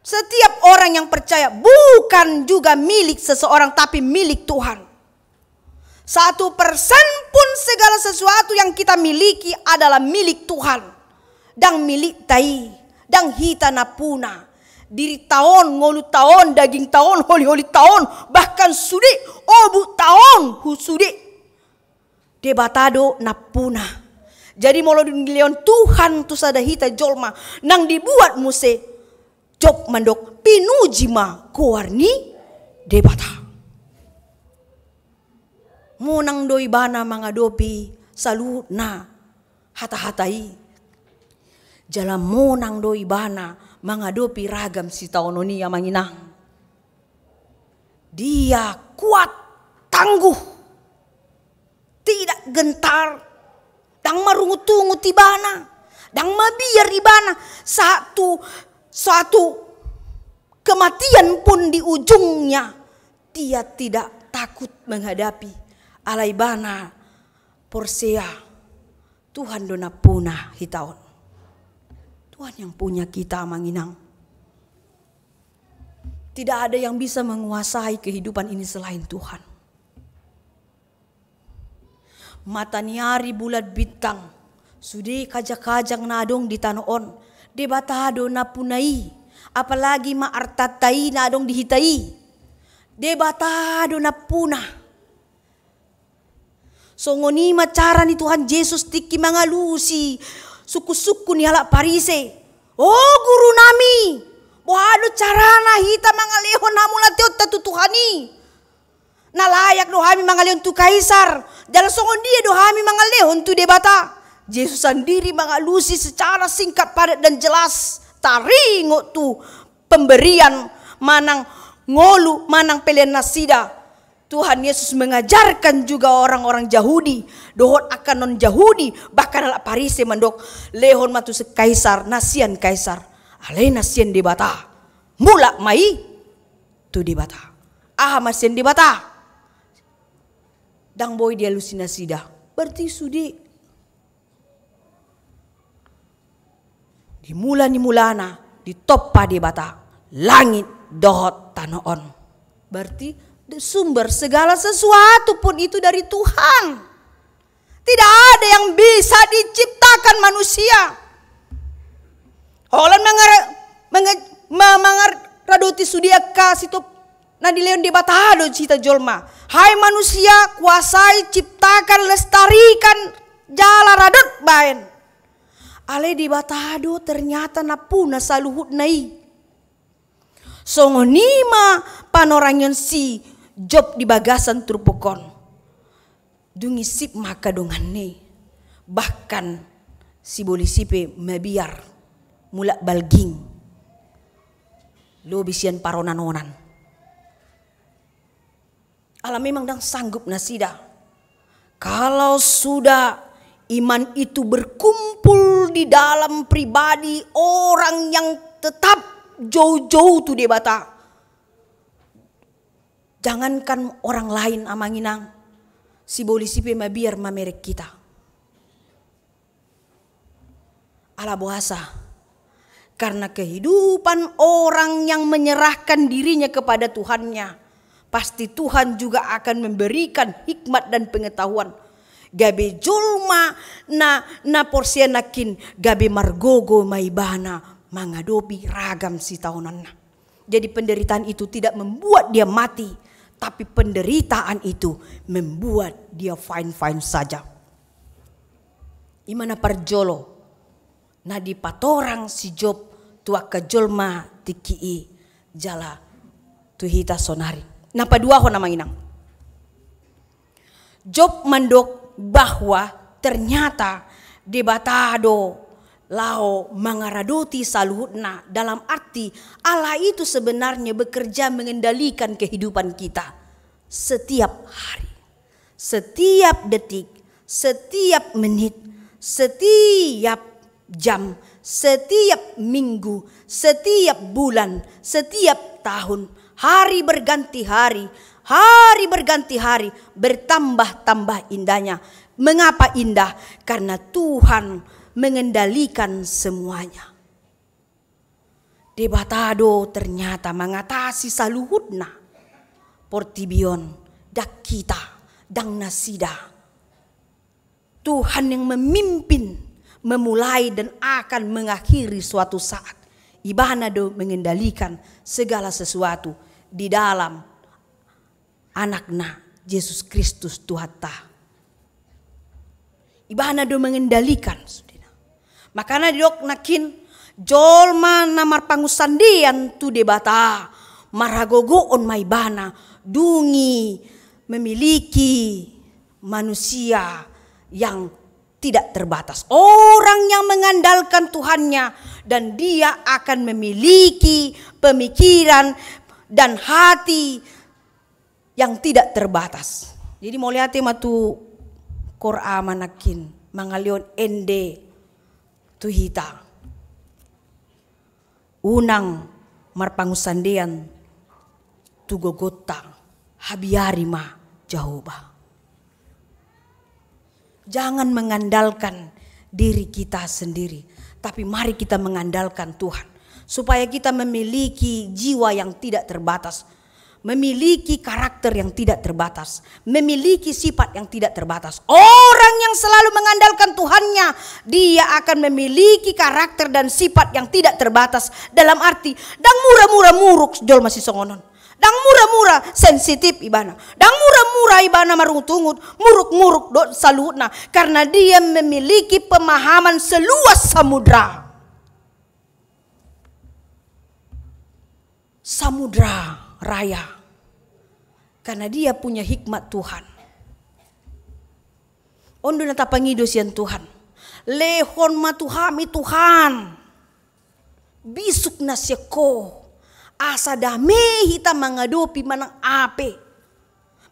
setiap orang yang percaya bukan juga milik seseorang, tapi milik Tuhan. Satu persen pun segala sesuatu yang kita miliki adalah milik Tuhan. Ndang milikta i, ndang hita nampuna. Dirinta on, ngolunta on, dagingta on, holi-holinta on, bahkan sude obukta on, hu sude Debata do nampuna. Jadi molo dung dilehon Tuhan tu sada hita jolma, nang dibuat muse, Job mandok, pinuji ma goar ni Debata. Monang do ibana mangadopi saluhutna hata-hata i. Jala monang do ibana mangadopi ragam sitaonon i, amang inang. Dia kuat, tangguh. tidak gentar, dang marungut-ungut ibana, dang mabiar ibana, satu, satu kematian pun di ujungnya, dia tidak takut menghadapi. Alai ibana porsea Tuhan do nampuna hita on. Tuhan yang punya kita, Amang Inang. Tidak ada yang bisa menguasai kehidupan ini selain Tuhan. Mata ni ari, bulan, bintang, sude kajang-kajang na adong di tano on, Debata do nampuna i. Apalagi ma artanta i na adong di hita i, Debata do nampuna. Songon i ma cara ni Tuhan Jesus tingki mangalusi sungkun-sungkun ni halak Parise. O guru nami, boha do carana hita mangalehon hamauliateonta tu Tuhan i? Na layak do hami mangalehon tu Kaisar, jala songon dia do hami mangalehon tu Debata? Jesus sandiri mangalusi secara singkat, padat, dan jelas, taringot tu pemberian manang ngolu manang pelean nasida. Tuhan Yesus mengajarkan juga orang-orang Jahudi dohot angka non-Jahudi, bahkan halak Parise mandok, lehon ma tu Kaisar na sian Kaisar, alai na sian Debata, mulak ma i tu Debata. Aha ma sian Debata? Dang boi dialusi nasida. Berarti sude di mula ni mulana ditompa Debata langit dohot tano on. Berarti sumber segala sesuatu pun itu dari Tuhan. Tidak ada yang bisa diciptakan manusia. Holan mangar-, mangar-, ma-, mangaradoti sude angka sitop na dilehon Debata do hita jolma. Hai manusia, kuasai, ciptakan, lestarikan, jala radot baen. Alai Debata do ternyata nampuna saluhutna i. Songon i ma panorangion si Job di bagasan turpuk on. Dung i sip ma angka donganna i, bahkan sibolis i pe mabiar, mulak balging, lobi sian paronan-onan. Ala memang dang sanggup nasida. Kalau sudah iman itu berkumpul di dalam pribadi orang yang tetap joujou tu Debata, jangankan orang lain, Amang Inang, sibolis i pe mabiar mamereng hita. Ala boasa? Karena kehidupan orang yang menyerahkan dirinya kepada Tuhannya, pasti Tuhan juga akan memberikan hikmat dan pengetahuan. Gabe jolma na, na porsea nangkin, gabe margogo ma ibana mangadopi ragam sitaonanna. Jadi penderitaan itu tidak membuat dia mati, tapi penderitaan itu membuat dia fine-fine saja. I ma na parjolo na dipatorang si Job tu angka jolma tingki i jala tu hita sonari. Na paduahon, Amang Inang. Job mandok bahwa ternyata Debata do laho mangaradoti saluhutna, dalam arti Allah itu sebenarnya bekerja mengendalikan kehidupan kita setiap hari, setiap detik, setiap menit, setiap jam, setiap minggu, setiap bulan, setiap tahun. Hari berganti hari, hari berganti hari, bertambah-tambah indahnya. Mengapa indah? Karena Tuhan mengendalikan semuanya. Debata do ternyata mangatasi saluhutna portibi on, dang hita, dang nasida. Tuhan yang memimpin, memulai, dan akan mengakhiri suatu saat. Ibana do mengendalikan segala sesuatu di dalam Anakna, Jesus Kristus Tuhanta. Ibana do mengendalikan, sudena. Makana didok nangkin, jolma na marpangunsandean tu Debata, marhagogoon ma ibana, dung i memiliki manusia yang tidak terbatas. Orang yang mengandalkan Tuhannya, dan dia akan memiliki pemikiran dan hati yang tidak terbatas. Jadi mauliate ma tu Tor Ama nangkin mangalehon ende tu hita. Unang marpangunsandean tu gogonta, habiari ma Jahowa. Jangan mengandalkan diri kita sendiri, tapi mari kita mengandalkan Tuhan, supaya kita memiliki jiwa yang tidak terbatas, memiliki karakter yang tidak terbatas, memiliki sifat yang tidak terbatas. Orang yang selalu mengandalkan Tuhannya, dia akan memiliki karakter dan sifat yang tidak terbatas. Dalam arti, ndang mura-mura muruk jolma sisongon on. Ndang mura-mura sensitif ibana. Ndang mura-mura ibana marungut-ungut, muruk-muruk dohot saluhutna. Karena dia memiliki pemahaman seluas samudra. Samudra raya. Karena dia punya hikmat Tuhan. On do na tapangido sian Tuhan. Lehon ma tu hami Tuhan bisuk na sian Ho, asa dame hita mangadopi manang aha pe.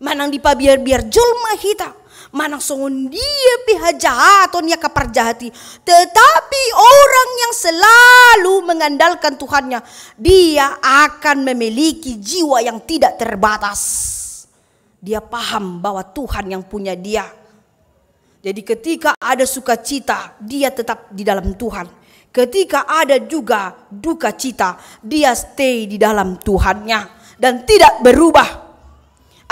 Manang dipabiar-biar jolma hita, manang songon dia pe hajahaton ni angka parjahat i, tetapi orang yang selalu mengandalkan Tuhannya, dia akan memiliki jiwa yang tidak terbatas. Dia paham bahwa Tuhan yang punya dia. Jadi ketika ada sukacita, dia tetap di dalam Tuhan. Ketika ada juga dukacita, dia stay di dalam Tuhannya dan tidak berubah.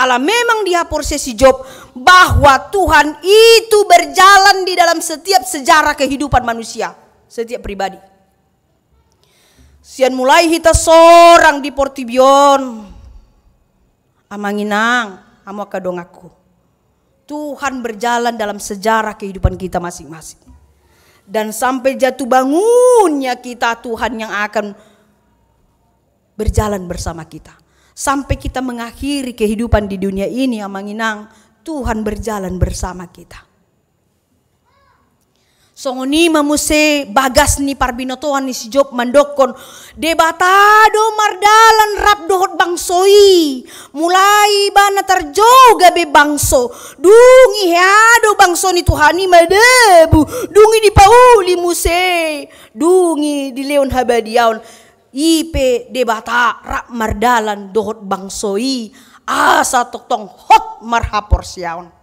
Ala memang dihaporseai si Job bahwa Tuhan itu berjalan di dalam setiap sejarah kehidupan manusia, setiap pribadi. Sian mulai hita sorang di portibi on, amang inang, hamu angka donganku, Tuhan berjalan dalam sejarah kehidupan kita masing-masing. Dan sampai jatuh bangunnya kita, Tuhan yang akan berjalan bersama kita. Sampai kita mengakhiri kehidupan di dunia ini, amang inang, Tuhan berjalan bersama kita. Songon i ma muse bagas ni parbinotoan ni si Job mandokkon, Debata do mardalan rap dohot bangso i. Mulai ibana tarjou gabe bangso. Dung i hea do bangso ni Tuhan i madabu. Dung i dipauli muse. Dung i dilehon habadiaon. I pe Debata rap mardalan dohot bangso i. Asa tongtong hot marhaporseaon.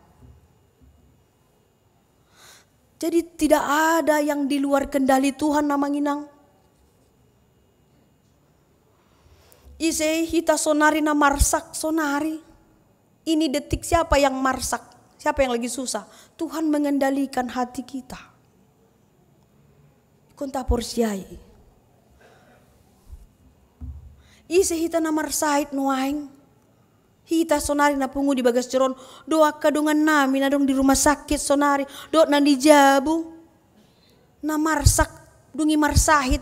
Jadi tidak ada yang di luar kendali Tuhan, amang inang. Ise hita sonari na marsak sonari. Ini detik siapa yang marsak? Siapa yang lagi susah? Tuhan mengendalikan hati kita. Ingkon taporseai. Ise hita na marsahit nuaeng? Hita sonari na pungu di bagas joro on, dohot angka dongannami na adong di rumah sakit sonari, dohot na di jabu, na marsak, dung i marsahit.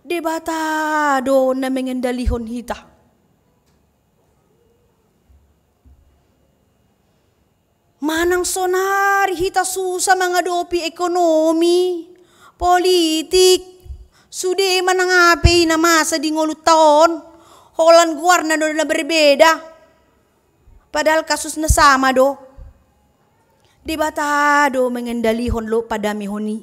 Debata do na mengendalihon hita. Manang sonari hita susah mangadopi ekonomi, politik, sude manang aha pe i na masa di ngolunta on, holan goarna do na berbeda. Padahal kasusna sama do. Debata do mengendalihon dohot padamehon i.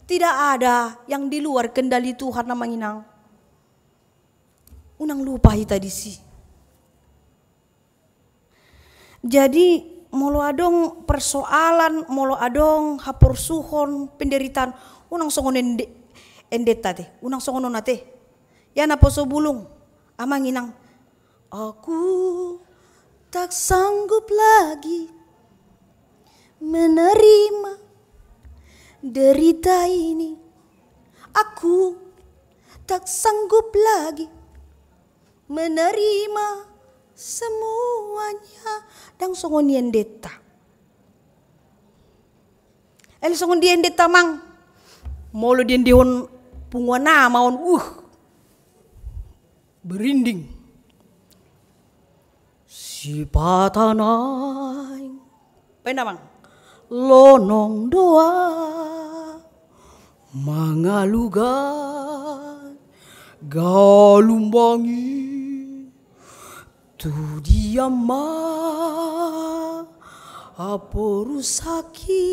Tidak ada yang di luar kendali Tuhan, amang inang. Unang lupa hita disi. Jadi, molo adong persoalan, molo adong haporsuhon, penderitaan, unang songon ende-, endenta te, unang songon on ate. Ia naposo bulung, amang inang. Aku tak sanggup lagi menerima derita ini. Aku tak sanggup lagi menerima semuanya. Ndang songon i endenta. Ele songon dia endenta, amang. Molo diendehon punguan ama on, uh, berinding. Sipata naeng. Baen, amang. Lonong do au mangalugan galumbang i. Tu dia ma Aporu saki.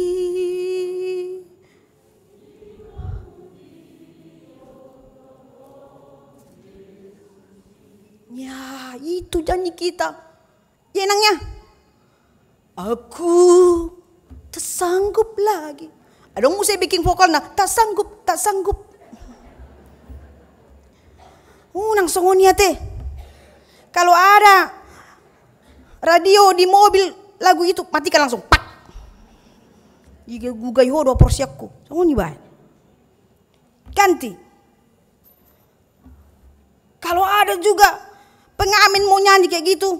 Ya, itu janji kita. Ya, Inang, ya. Aku tak sanggup lagi. Adong muse backing vokalna, tak sanggup, tak sanggup. Unang songon i ate. Kalau ada radio di mobil lagu itu, matikan langsung. Pak. Iga gugai ho do porsiakku. Songon i baen. Ganti. Kalau ada juga pengamen mau nyanyi kayak gitu,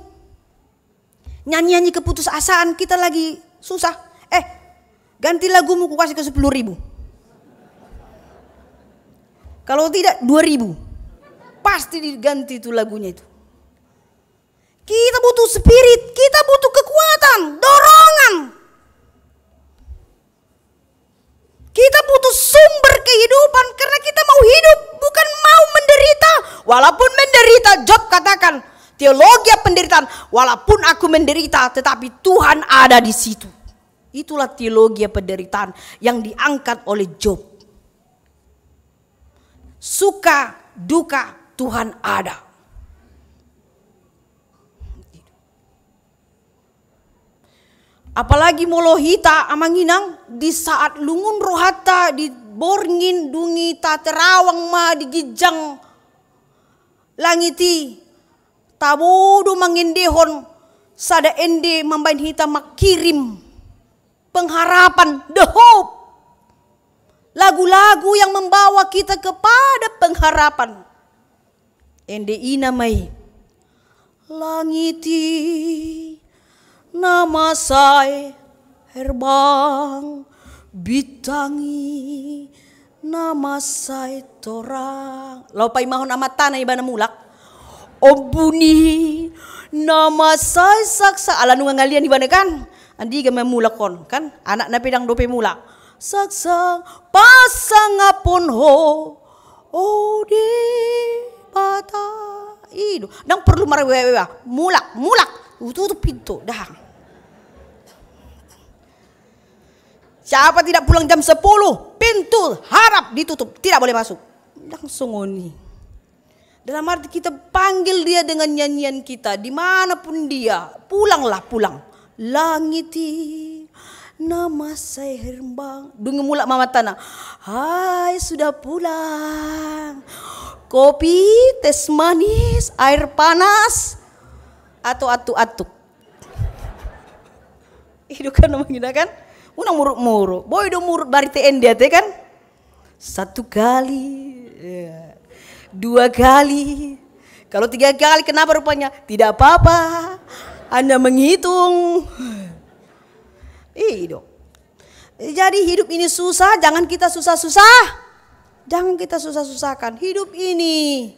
nyanyi-nyanyi keputusasaan, kita lagi susah. Eh, ganti lagumu, ku kasih ke sepuluh ribu. Kalau tidak, dua ribu. Pasti diganti itu lagunya itu. Kita butuh spirit, kita butuh kekuatan, dorongan. Kita butuh sumber kehidupan karena kita mau hidup, bukan mau menderita. Walaupun menderita, Job katakan, teologia penderitaan, "Walaupun aku menderita, tetapi Tuhan ada di situ." Itulah teologia penderitaan yang diangkat oleh Job. Suka, duka, Tuhan ada. Apalagi molo hita, Amang Inang, di saat lungun rohanta di borngin, dung i taterawang ma di ginjang langit i, tabo do mangendehon sada ende mambaen hita mangkirim pengharapan, the hope. Lagu-lagu yang membawa kita kepada pengharapan. Ende i nama i. Langit i na mansai herbang, bintang i na mansai torang. Laho paimahon amantana ibana mulak. Ombun i na mansai saksang. Ala nunga ngalian ibana kan. Andigan ma mulak on kan. Anakna pe ndang dope mulak. Saksang pasangapon ho. O Debata. I do. Ndang perlu marwewa-wewa. Mulak, mulak. Hututup pintu. Ndang. Siapa tidak pulang jam sepuluh, pintu harap ditutup. Tidak boleh masuk. Ndang songon i. Dalam arti kita panggil dia dengan nyanyian kita, dimanapun dia, pulanglah, pulang. Langit i na mansai herbang. Dung i mulak ma amantana. Hai, sudah pulang. Kopi, teh manis, air panas, atau antuk-antuk. I do kan, Amang Inang kan. Unang muruk-muruk. Boi do muruk barita ende ate kan. Satu kali, ya. Dua kali. Kalau tiga kali, kenapa rupanya? Tidak apa-apa. Hanya menghitung. I do. Jadi hidup ini susah, jangan kita susah-susah. Jangan kita susah-susahkan. Hidup ini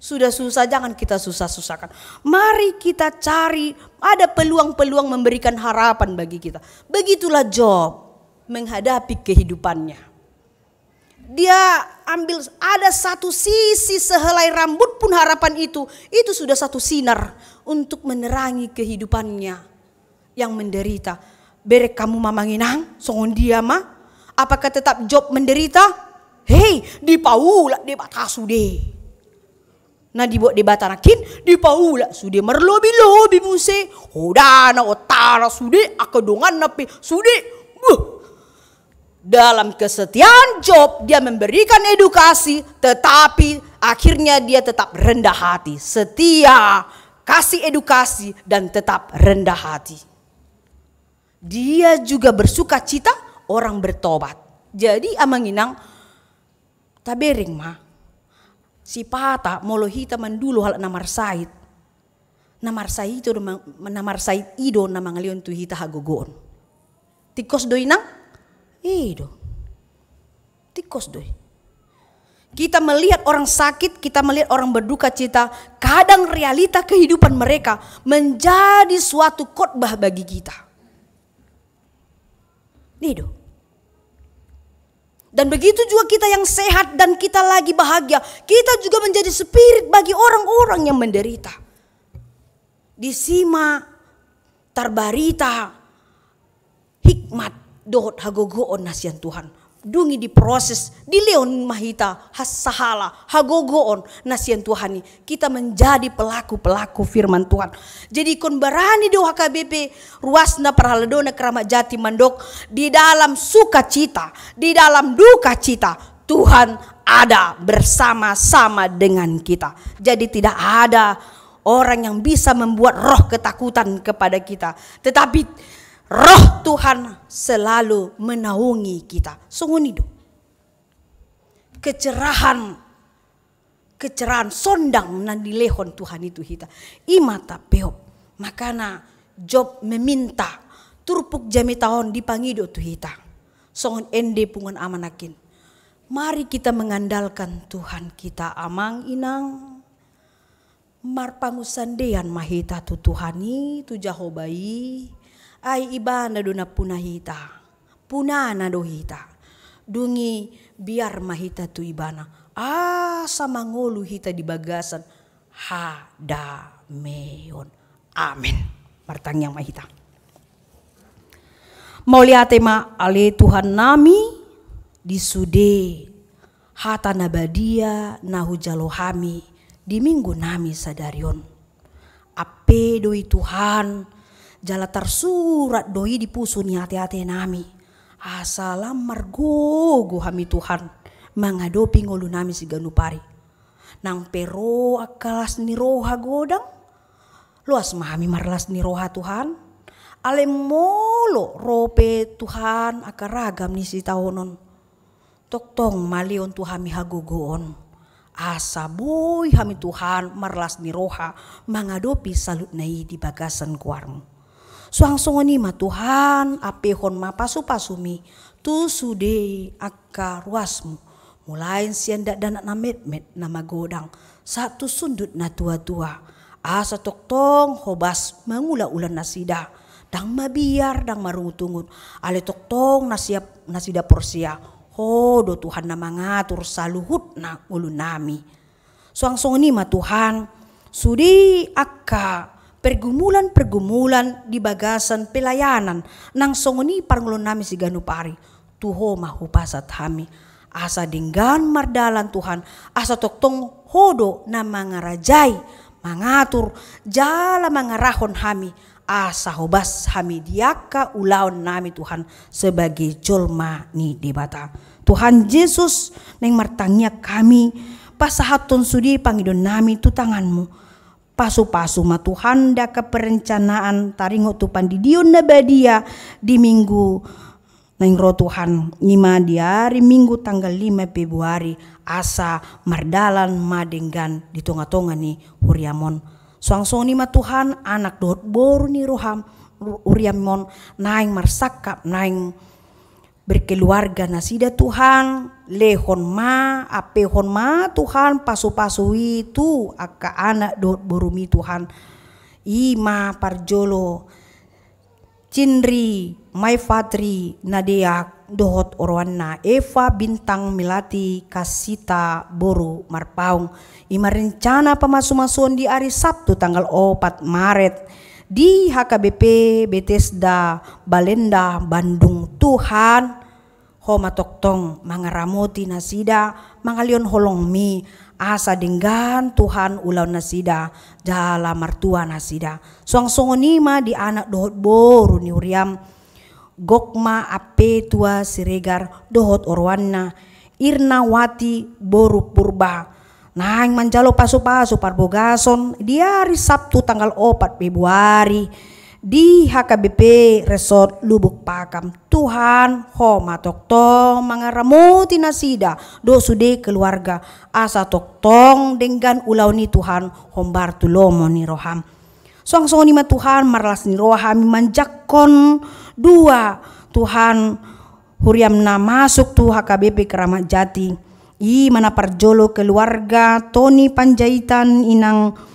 sudah susah, jangan kita susah-susahkan. Mari kita cari, ada peluang-peluang memberikan harapan bagi kita. Begitulah Job menghadapi kehidupannya. Dia ambil, ada satu sisi sehelai rambut pun harapan itu, itu sudah satu sinar untuk menerangi kehidupannya yang menderita. Bereng hamu ma, Amang Inang, songon dia ma? Apakah tetap Job menderita? Hei, dipaulak Debata sude. Na dibuat Debata nangkin, dipaulak sude marlobi-lobi muse, hodana, ontana sude, angka donganna pe sude. Buh. Dalam kesetiaan Job, dia memberikan edukasi, tetapi akhirnya dia tetap rendah hati. Setia, kasih edukasi, dan tetap rendah hati. Dia juga bersuka cita orang bertobat. Jadi, Amang Inang, tabereng ma, sipata molo hita mandulo halak na marsahit, na marsahit i do, na marsahit i do na mangalehon tu hita hagogoon. Tingkos do, Inang? I do. Tingkos do i. Kita melihat orang sakit, kita melihat orang berduka cita, kadang realita kehidupan mereka menjadi suatu khotbah bagi kita. I do. Dan begitu juga kita yang sehat dan kita lagi bahagia, kita juga menjadi spirit bagi orang-orang yang menderita. Disi ma tarbarita hikmat dohot hagogoon na sian Tuhan. Dung i diproses, dilehon ma hita hassahala, hagogoon na sian Tuhan i. Kita menjadi pelaku-pelaku firman Tuhan. Jadi ingkon barani do H K B P, ruasna, parhalado na, Keramat Jati mandok, di dalam sukacita, di dalam dukacita, Tuhan ada bersama-sama dengan kita. Jadi tidak ada orang yang bisa membuat roh ketakutan kepada kita. Tetapi Roh Tuhan selalu menaungi kita. Songon i do. Kecerahan, kecerahan, sondang na nilehon Tuhan i tu hita. I ma tapeop. Makana Job meminta, turpuk jamita on dipangido tu hita. Songon ende punguan ama nangkin. Mari kita mengandalkan Tuhan kita, amang inang. Marpangunsandean ma hita tu Tuhan i, tu Jahowa i. Ai Ibana do nampuna hita. Punana do hita. Dung i biar ma hita tu Ibana, asa mangolu hita di bagasan hadameon. Amen. Martangiang ma hita. Mauliate ma ale Tuhan nami, di sude hata na badia na hujalo hami di Minggu nami sadari on. Ampe do i Tuhan, jala tarsurat do i di pusu ni ateate nami. Asa lam margogo hami Tuhan, mangadopi ngolu nami siganup ari. Nang pe ro angka las ni roha godang, loas ma hami marlas ni roha Tuhan. Alai molo ro pe Tuhan angka ragam ni sitaonon, tongtong ma lehon tu hami hagogoon. Asa boi hami Tuhan marlas ni roha mangadopi saluhutna i di bagasan goarmu. Suang songon i ma Tuhan, ampehon ma pasupasumi tu sude angka ruasmu, mulai sian dakdanak na metmet na magodang, sahat tu sundut na tuatua. Asa tongtong hobas mangula ulaon nasida, ndang mabiar, ndang marungutungut, alai tongtong na siap nasida porsea, ho do Tuhan na mangatur saluhutna ngolu nami. Suang songon i ma Tuhan, sude angka pergumulan-pergumulan di bagasan pelayanan, nang songon i parngoluon nami siganup ari, tu Ho ma hupasahat hami. Asa denggan mardalan Tuhan, asa tongtong Ho do na mangarajai, mangatur, jala mangarahon hami, asa hobas hami di angka ulaon nami Tuhan sebagai jolma ni Debata. Tuhan Jesus, naeng martangiang hami, pasahathon sude pangidoan nami tu tanganmu. Pasupasu ma Tuhan di angka perencanaan taringot tu pandidion na badia di Minggu naeng ro Tuhan, i ma di ari Minggu tanggal lima Februari, asa mardalan ma denggan di tongatonga ni huriam on. Suang songon i ma Tuhan, anak dohot boru ni roham, ru-, huriam on, naeng marsangkap, naeng berkeluarga nasida Tuhan, lehon ma, ampehon ma Tuhan pasupasu i tu angka anak dohot borumi Tuhan. I ma parjolo Cinri, Mai Fatri, Nadeak, dohot oroanna Eva, Bintang, Melati, Kasita, boru Marpaung. I ma rencana pamasumasuon di ari Sabtu tanggal opat Maret di H K B P Betesda Balenda, Bandung. Tuhan, Ho ma tongtong mangaramoti nasida, mangalehon holongmi, asa denggan Tuhan ulaon nasida, jala martua nasida. Suang songon i ma di anak dohot boru ni huriam, gok ma ampe tua Siregar dohot oroanna, Irnawati boru Purba, naeng manjalo pasupasu parbagason di ari Sabtu tanggal opat Februari di H K B P Resort Lubuk Pakam. Tuhan, Ho ma tongtong mangaramoti nasida dohot sude keluarga, asa tongtong denggan ulaon i Tuhan, hombar tu lomo ni roham. Suang songon i ma Tuhan, marlas ni roha hami manjangkon dua Tuhan huriam na masuk tu H K B P Keramat Jati. I ma na parjolo keluarga Tony Panjaitan, Inang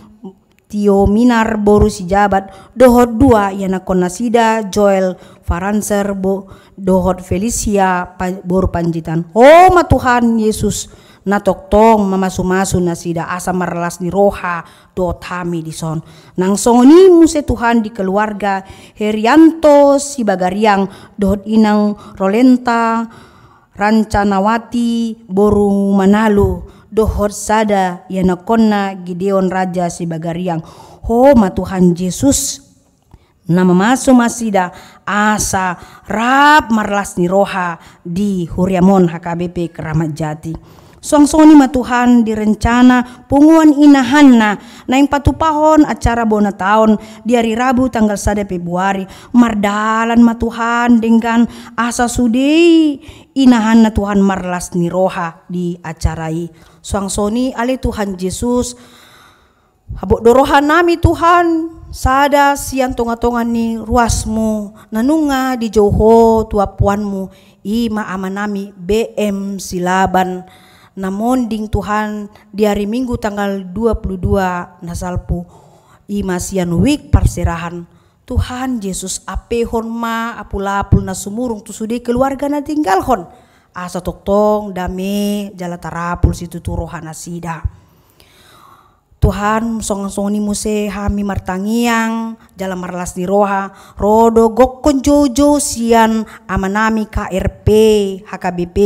Tio Minar boru Sijabat, dohot dua ianakhon nasida, Joel Faranser bo-, dohot Felicia Pa-, boru Panjaitan. Ho ma Tuhan Yesus, na tongtong mamasumasu nasida asa marlas ni roha dohot hami dison. Nang songon i muse Tuhan di keluarga Herianto Sibagariang dohot inang Rolenta Rancanawati boru Manalu dohot sada ianakkonna Gideon Raja Sibagariang. Ho ma Tuhan Jesus, na mamasu nasida asa rap marlas ni roha di huriam on H K B P Keramat Jati. Suang songon i ma Tuhan di rencana punguan inahanna naeng patupahon acara bona taon di ari Rabu tanggal sada Februari. Mardalan ma Tuhan denggan asa sude i inahanna Tuhan marlas ni roha di acara i. Suang songon i ale Tuhan Jesus, habot do rohanami Tuhan, sada sian tongatonga ni ruasmu na nunga dijou Ho tu ampuanmu, i ma amanami B M Silaban, na monding Tuhan di ari Minggu tanggal dua puluh dua na salpu, i ma sian wijk parserahan. Tuhan Jesus, ampehon ma apulapul na sumurung tu sude keluarga na tinggalhon, asa tongtong dame jala tarapul situtu rohanasida. Tuhan, suang songon i muse hami martangiang jala marlas ni roha, ro do gokkon joujou sian amanami K R P H K B P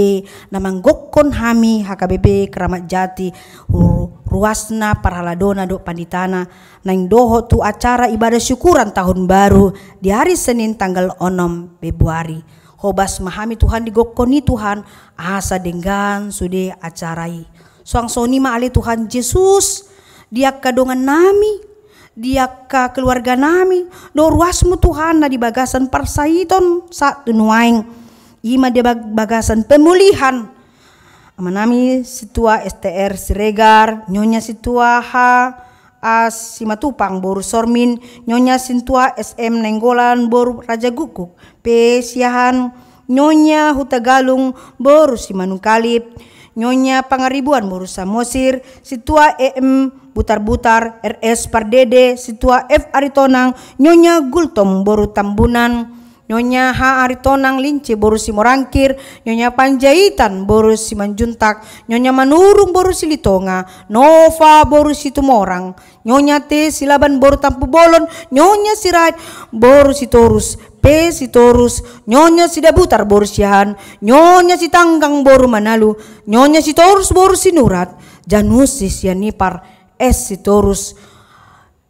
na manggokkon hami H K B P Keramat Jati, ru-, ruasna, parhaladona dohot panditana, naeng dohot tu acara ibadah syukuran tahun baru di ari Senin tanggal onom Februari. Hobas ma hami Tuhan di gokkon i Tuhan, asa denggan sude acara i. Suang songon i ma ale Tuhan Jesus, di angka dongannami, di angka keluarganami, dohot ruasmu Tuhan na di bagasan parsaiton sahat tu nuaeng, i ma di bag-, bagasan pemulihan amanami Sintua S T R Siregar, Nyonya Sintua H A Simatupang boru Sormin, Nyonya Sintua S M Nainggolan boru Raja Gukguk, pe Siahaan, Nyonya Hutagalung boru Simanungkalit, Nyonya Pangaribuan boru Samosir, Sintua E M Butarbutar, R S Pardede, Sintua F Aritonang, Nyonya Gultom boru Tambunan, Nyonya H Aritonang Lince boru Simorangkir, Nyonya Panjaitan boru Simanjuntak, Nyonya Manurung boru Silitonga, Nova boru Situmorang, Nyonya T Silaban boru Tampubolon, Nyonya Sirait boru Sitorus, pe Sitorus, Nyonya Sidabutar boru Siahaan, Nyonya Sitanggang boru Manalu, Nyonya Sitorus boru Sinurat, Janusi Sianipar, S Sitorus,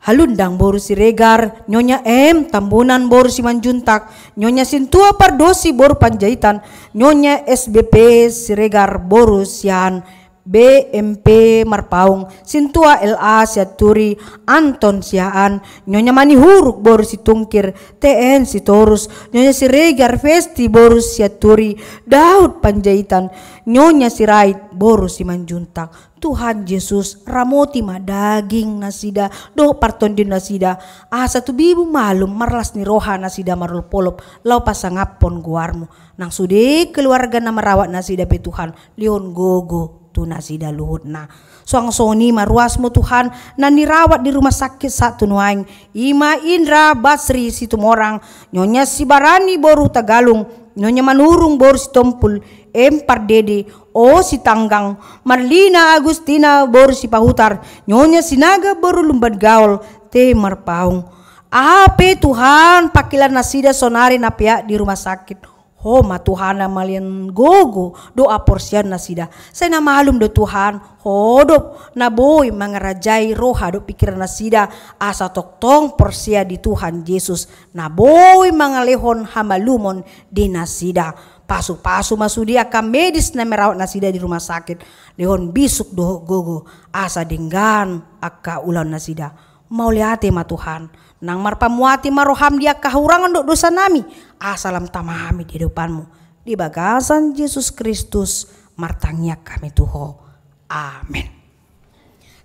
Halundang boru Siregar, Nyonya M Tambunan boru Simanjuntak, Nyonya Sintua Pardosi boru Panjaitan, Nyonya S B P Siregar boru Siahaan, B M P Marpaung, Sintua L A Sianturi, Anton Siahaan, Nyonya Manihuruk boru Situngkir, T N Sitorus, Nyonya Siregar Festi boru Sianturi, Daud Panjaitan, Nyonya Sirait boru Simanjuntak. Tuhan Jesus, ramoti ma daging nasida dohot partondion nasida, asa tubibu malum marlas ni roha nasida marolopolop laho pasangaphon goarmu. Nang sude keluarga na merawat nasida pe Tuhan, lehon gogo tu nasida luhutna. Suang songon i ma ruasmu Tuhan, na nirawat di rumah sakit sahat tu nuaeng, i ma Indra Basri Situmorang, Nyonya Sibarani boru Hutagalung, Nyonya Manurung boru Sitompul, M Pardede, O Sitanggang, Marlina Agustina boru Sipahutar, Nyonya Sinaga boru Lumbangaol, T Marpaung. Aha pe Tuhan pangkilan nasida sonari na peak di rumah sakit, Ho ma Tuhan na malean gogo dohot haporseaon nasida. Sai na malum do Tuhan, Ho do na boi mangarajai roha dohot pingkiran nasida, asa tongtong porsea di Tuhan Jesus, na boi mangalehon hamalumon di nasida. Pasupasu ma sude angka medis na merawat nasida di rumah sakit, lehon bisuk dohot gogo, asa denggan angka ulaon nasida. Mauliate ma Tuhan, nang marpamuati ma roham di angka hahurangan dohot dosanami, asa lam tama hami di adopanmu. Di bagasan Jesus Kristus martangiang hami tu Ho. Amen.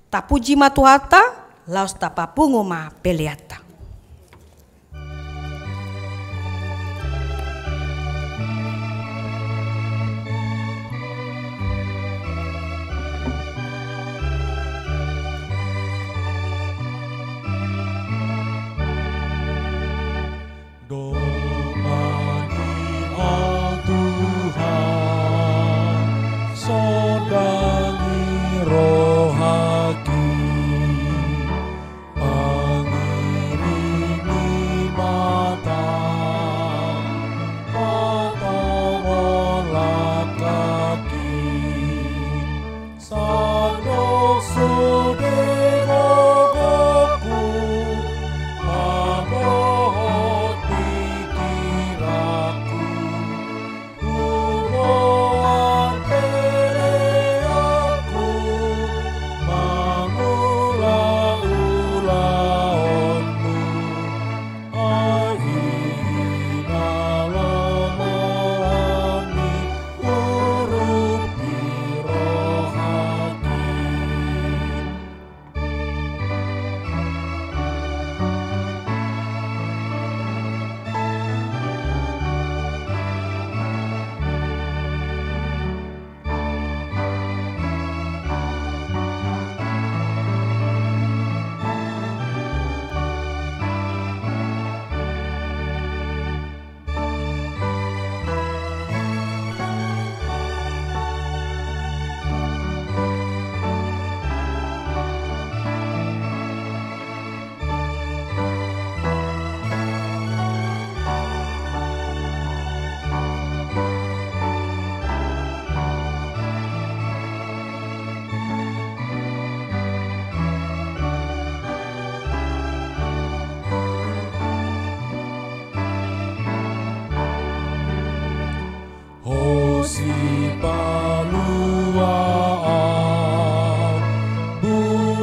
Tapuji ma Tuhanta, laos tapapungu ma peleanta. Domani, o Tuhan, so dang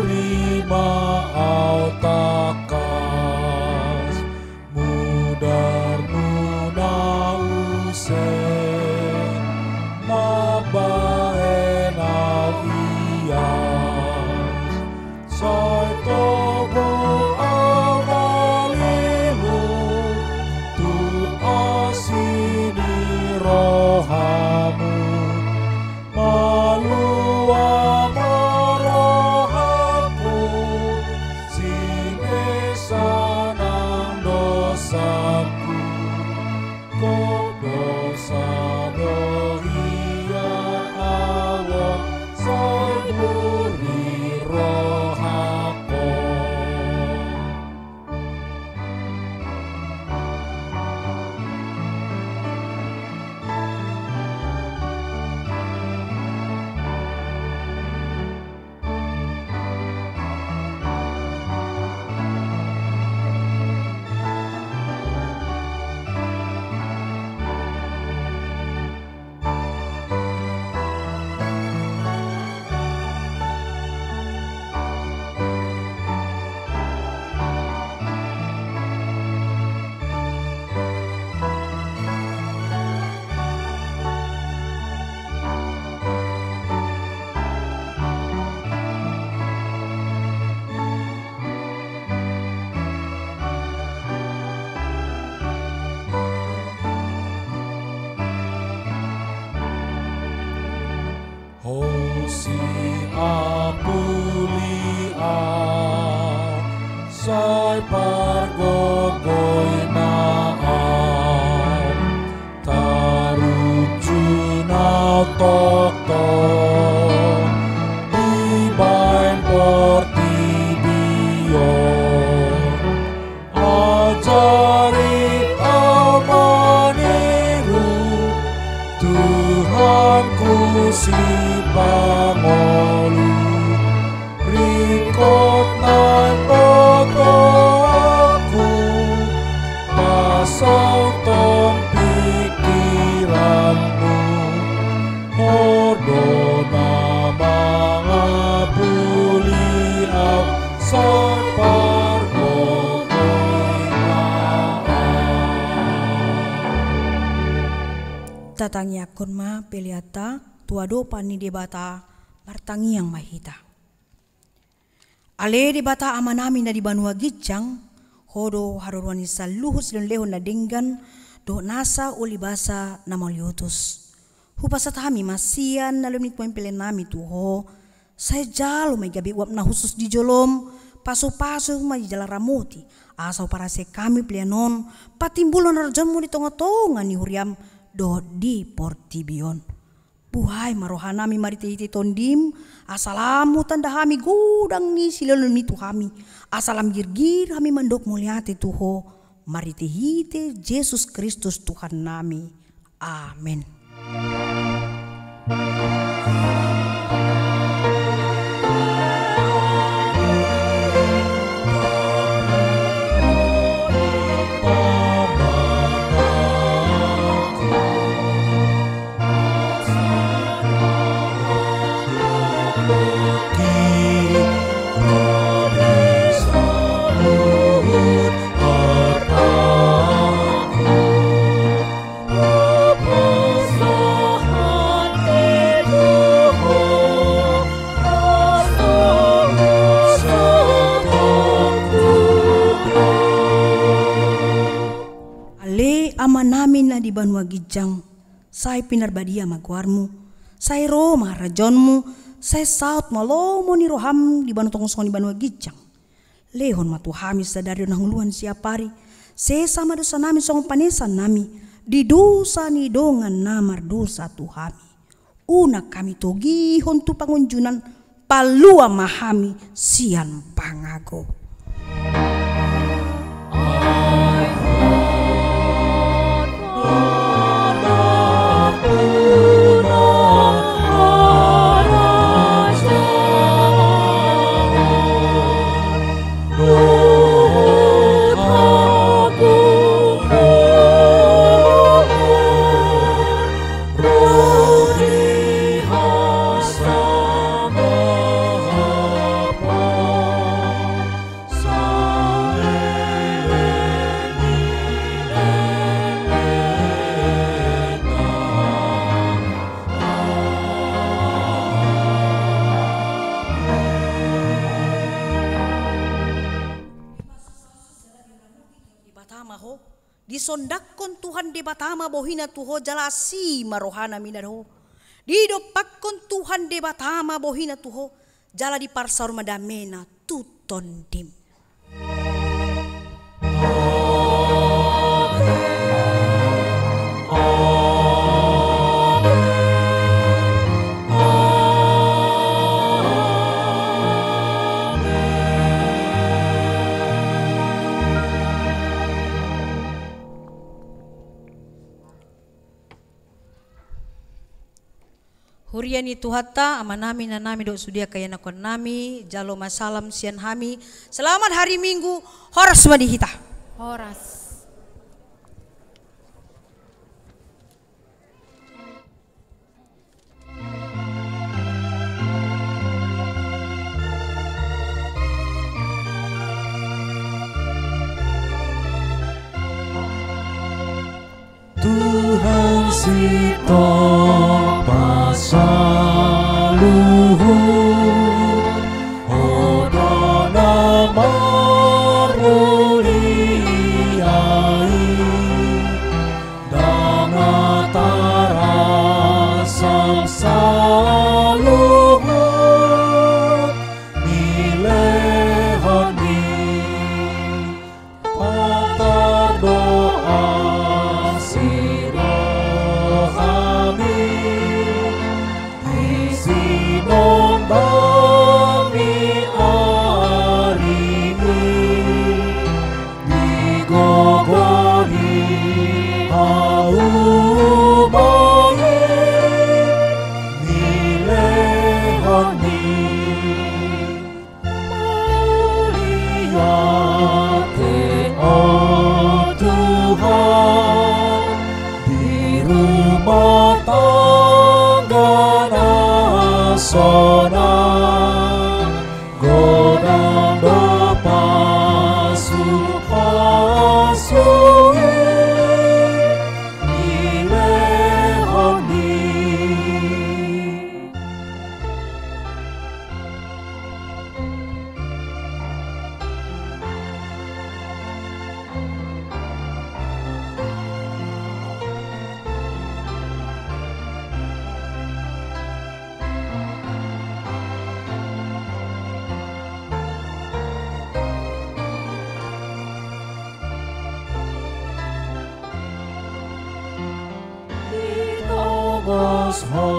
Tarima au tangkas mudarmu na use, mambahen au ias. Sai togu au malilu tu asi ni rohamu. Malua ma rohangku sian hata nang dosaku. Gok dosa do hian au on, sai buri rohangku. Ho si apulia, sai pargogoi ma au. Tarujun au tongtong dibahen portibi on. Ajari au maniru, Tuhanku Sipangolu. Ringkot nang botoonku, pasaut on pikiranmu. Ho do na mangapuli au, sai pargogoi ma au. Tatangiangkon ma peleanta tu adopan ni Debata. Martangiang ma hita. Ale Debata Amanami na di banua ginjang, Ho do haroroan ni saluhut silehonlehon na denggan dohot nasa ulibasa na mauliutus. Hupasahat hami ma sian na leleng ni peleannami tu Ho, sai jalo ma i gabe uap na hushus di jolom, pasupasu ma i jala ramoti, asa huparasehon hami pelean on patimbulhon harajaonmu di tongatonga ni huriam dohot di portibi on. Buhai ma rohanami marhitehite Tondim, asa lam hutanda hami godang ni silehonlehonmi tu hami, asa lam girgir hami mandok mauliate tu Ho, marhitehite Jesus Kristus Tuhannami. Amen. Ale Amanami na di banua ginjang, sai pinarbadia ma goarmu, sai ro ma harajaonmu, sai saut ma lomo ni roham di banua tonga songon i banua ginjang. Lehon ma tu hami sadari on hangoluan siapari, sesa ma dosanami songon panesanami di dosa ni dongan na mardosa tu hami. Unang hami togihon tu pangunjunan, palua ma hami sian pangago. ho. Disondangkon Tuhan Debata ma bohina tu ho jala asi ma rohana mida ho. Didompakkon Tuhan Debata ma bohina tu ho jala diparsaur ma damena tu tondim. Huria ni Tuhanta, amanami, inanami dohot sude angka ianakhonnami, jalo ma salam sian hami. Selamat hari Minggu, horas ma di hita. Horas. Tuhan sitongpas saluhut, Ho do na marmulia i, ndang na tarasam saluhut ni lehonmi. Patar do asi rohami, di sinomba ni ari i, di gogo ni hauma i, ni lehonmi. Mauliate, o Tuhan, di rumah tangga na sonang, godang do pasupasu i, ni lehonmi. Ditobus Ho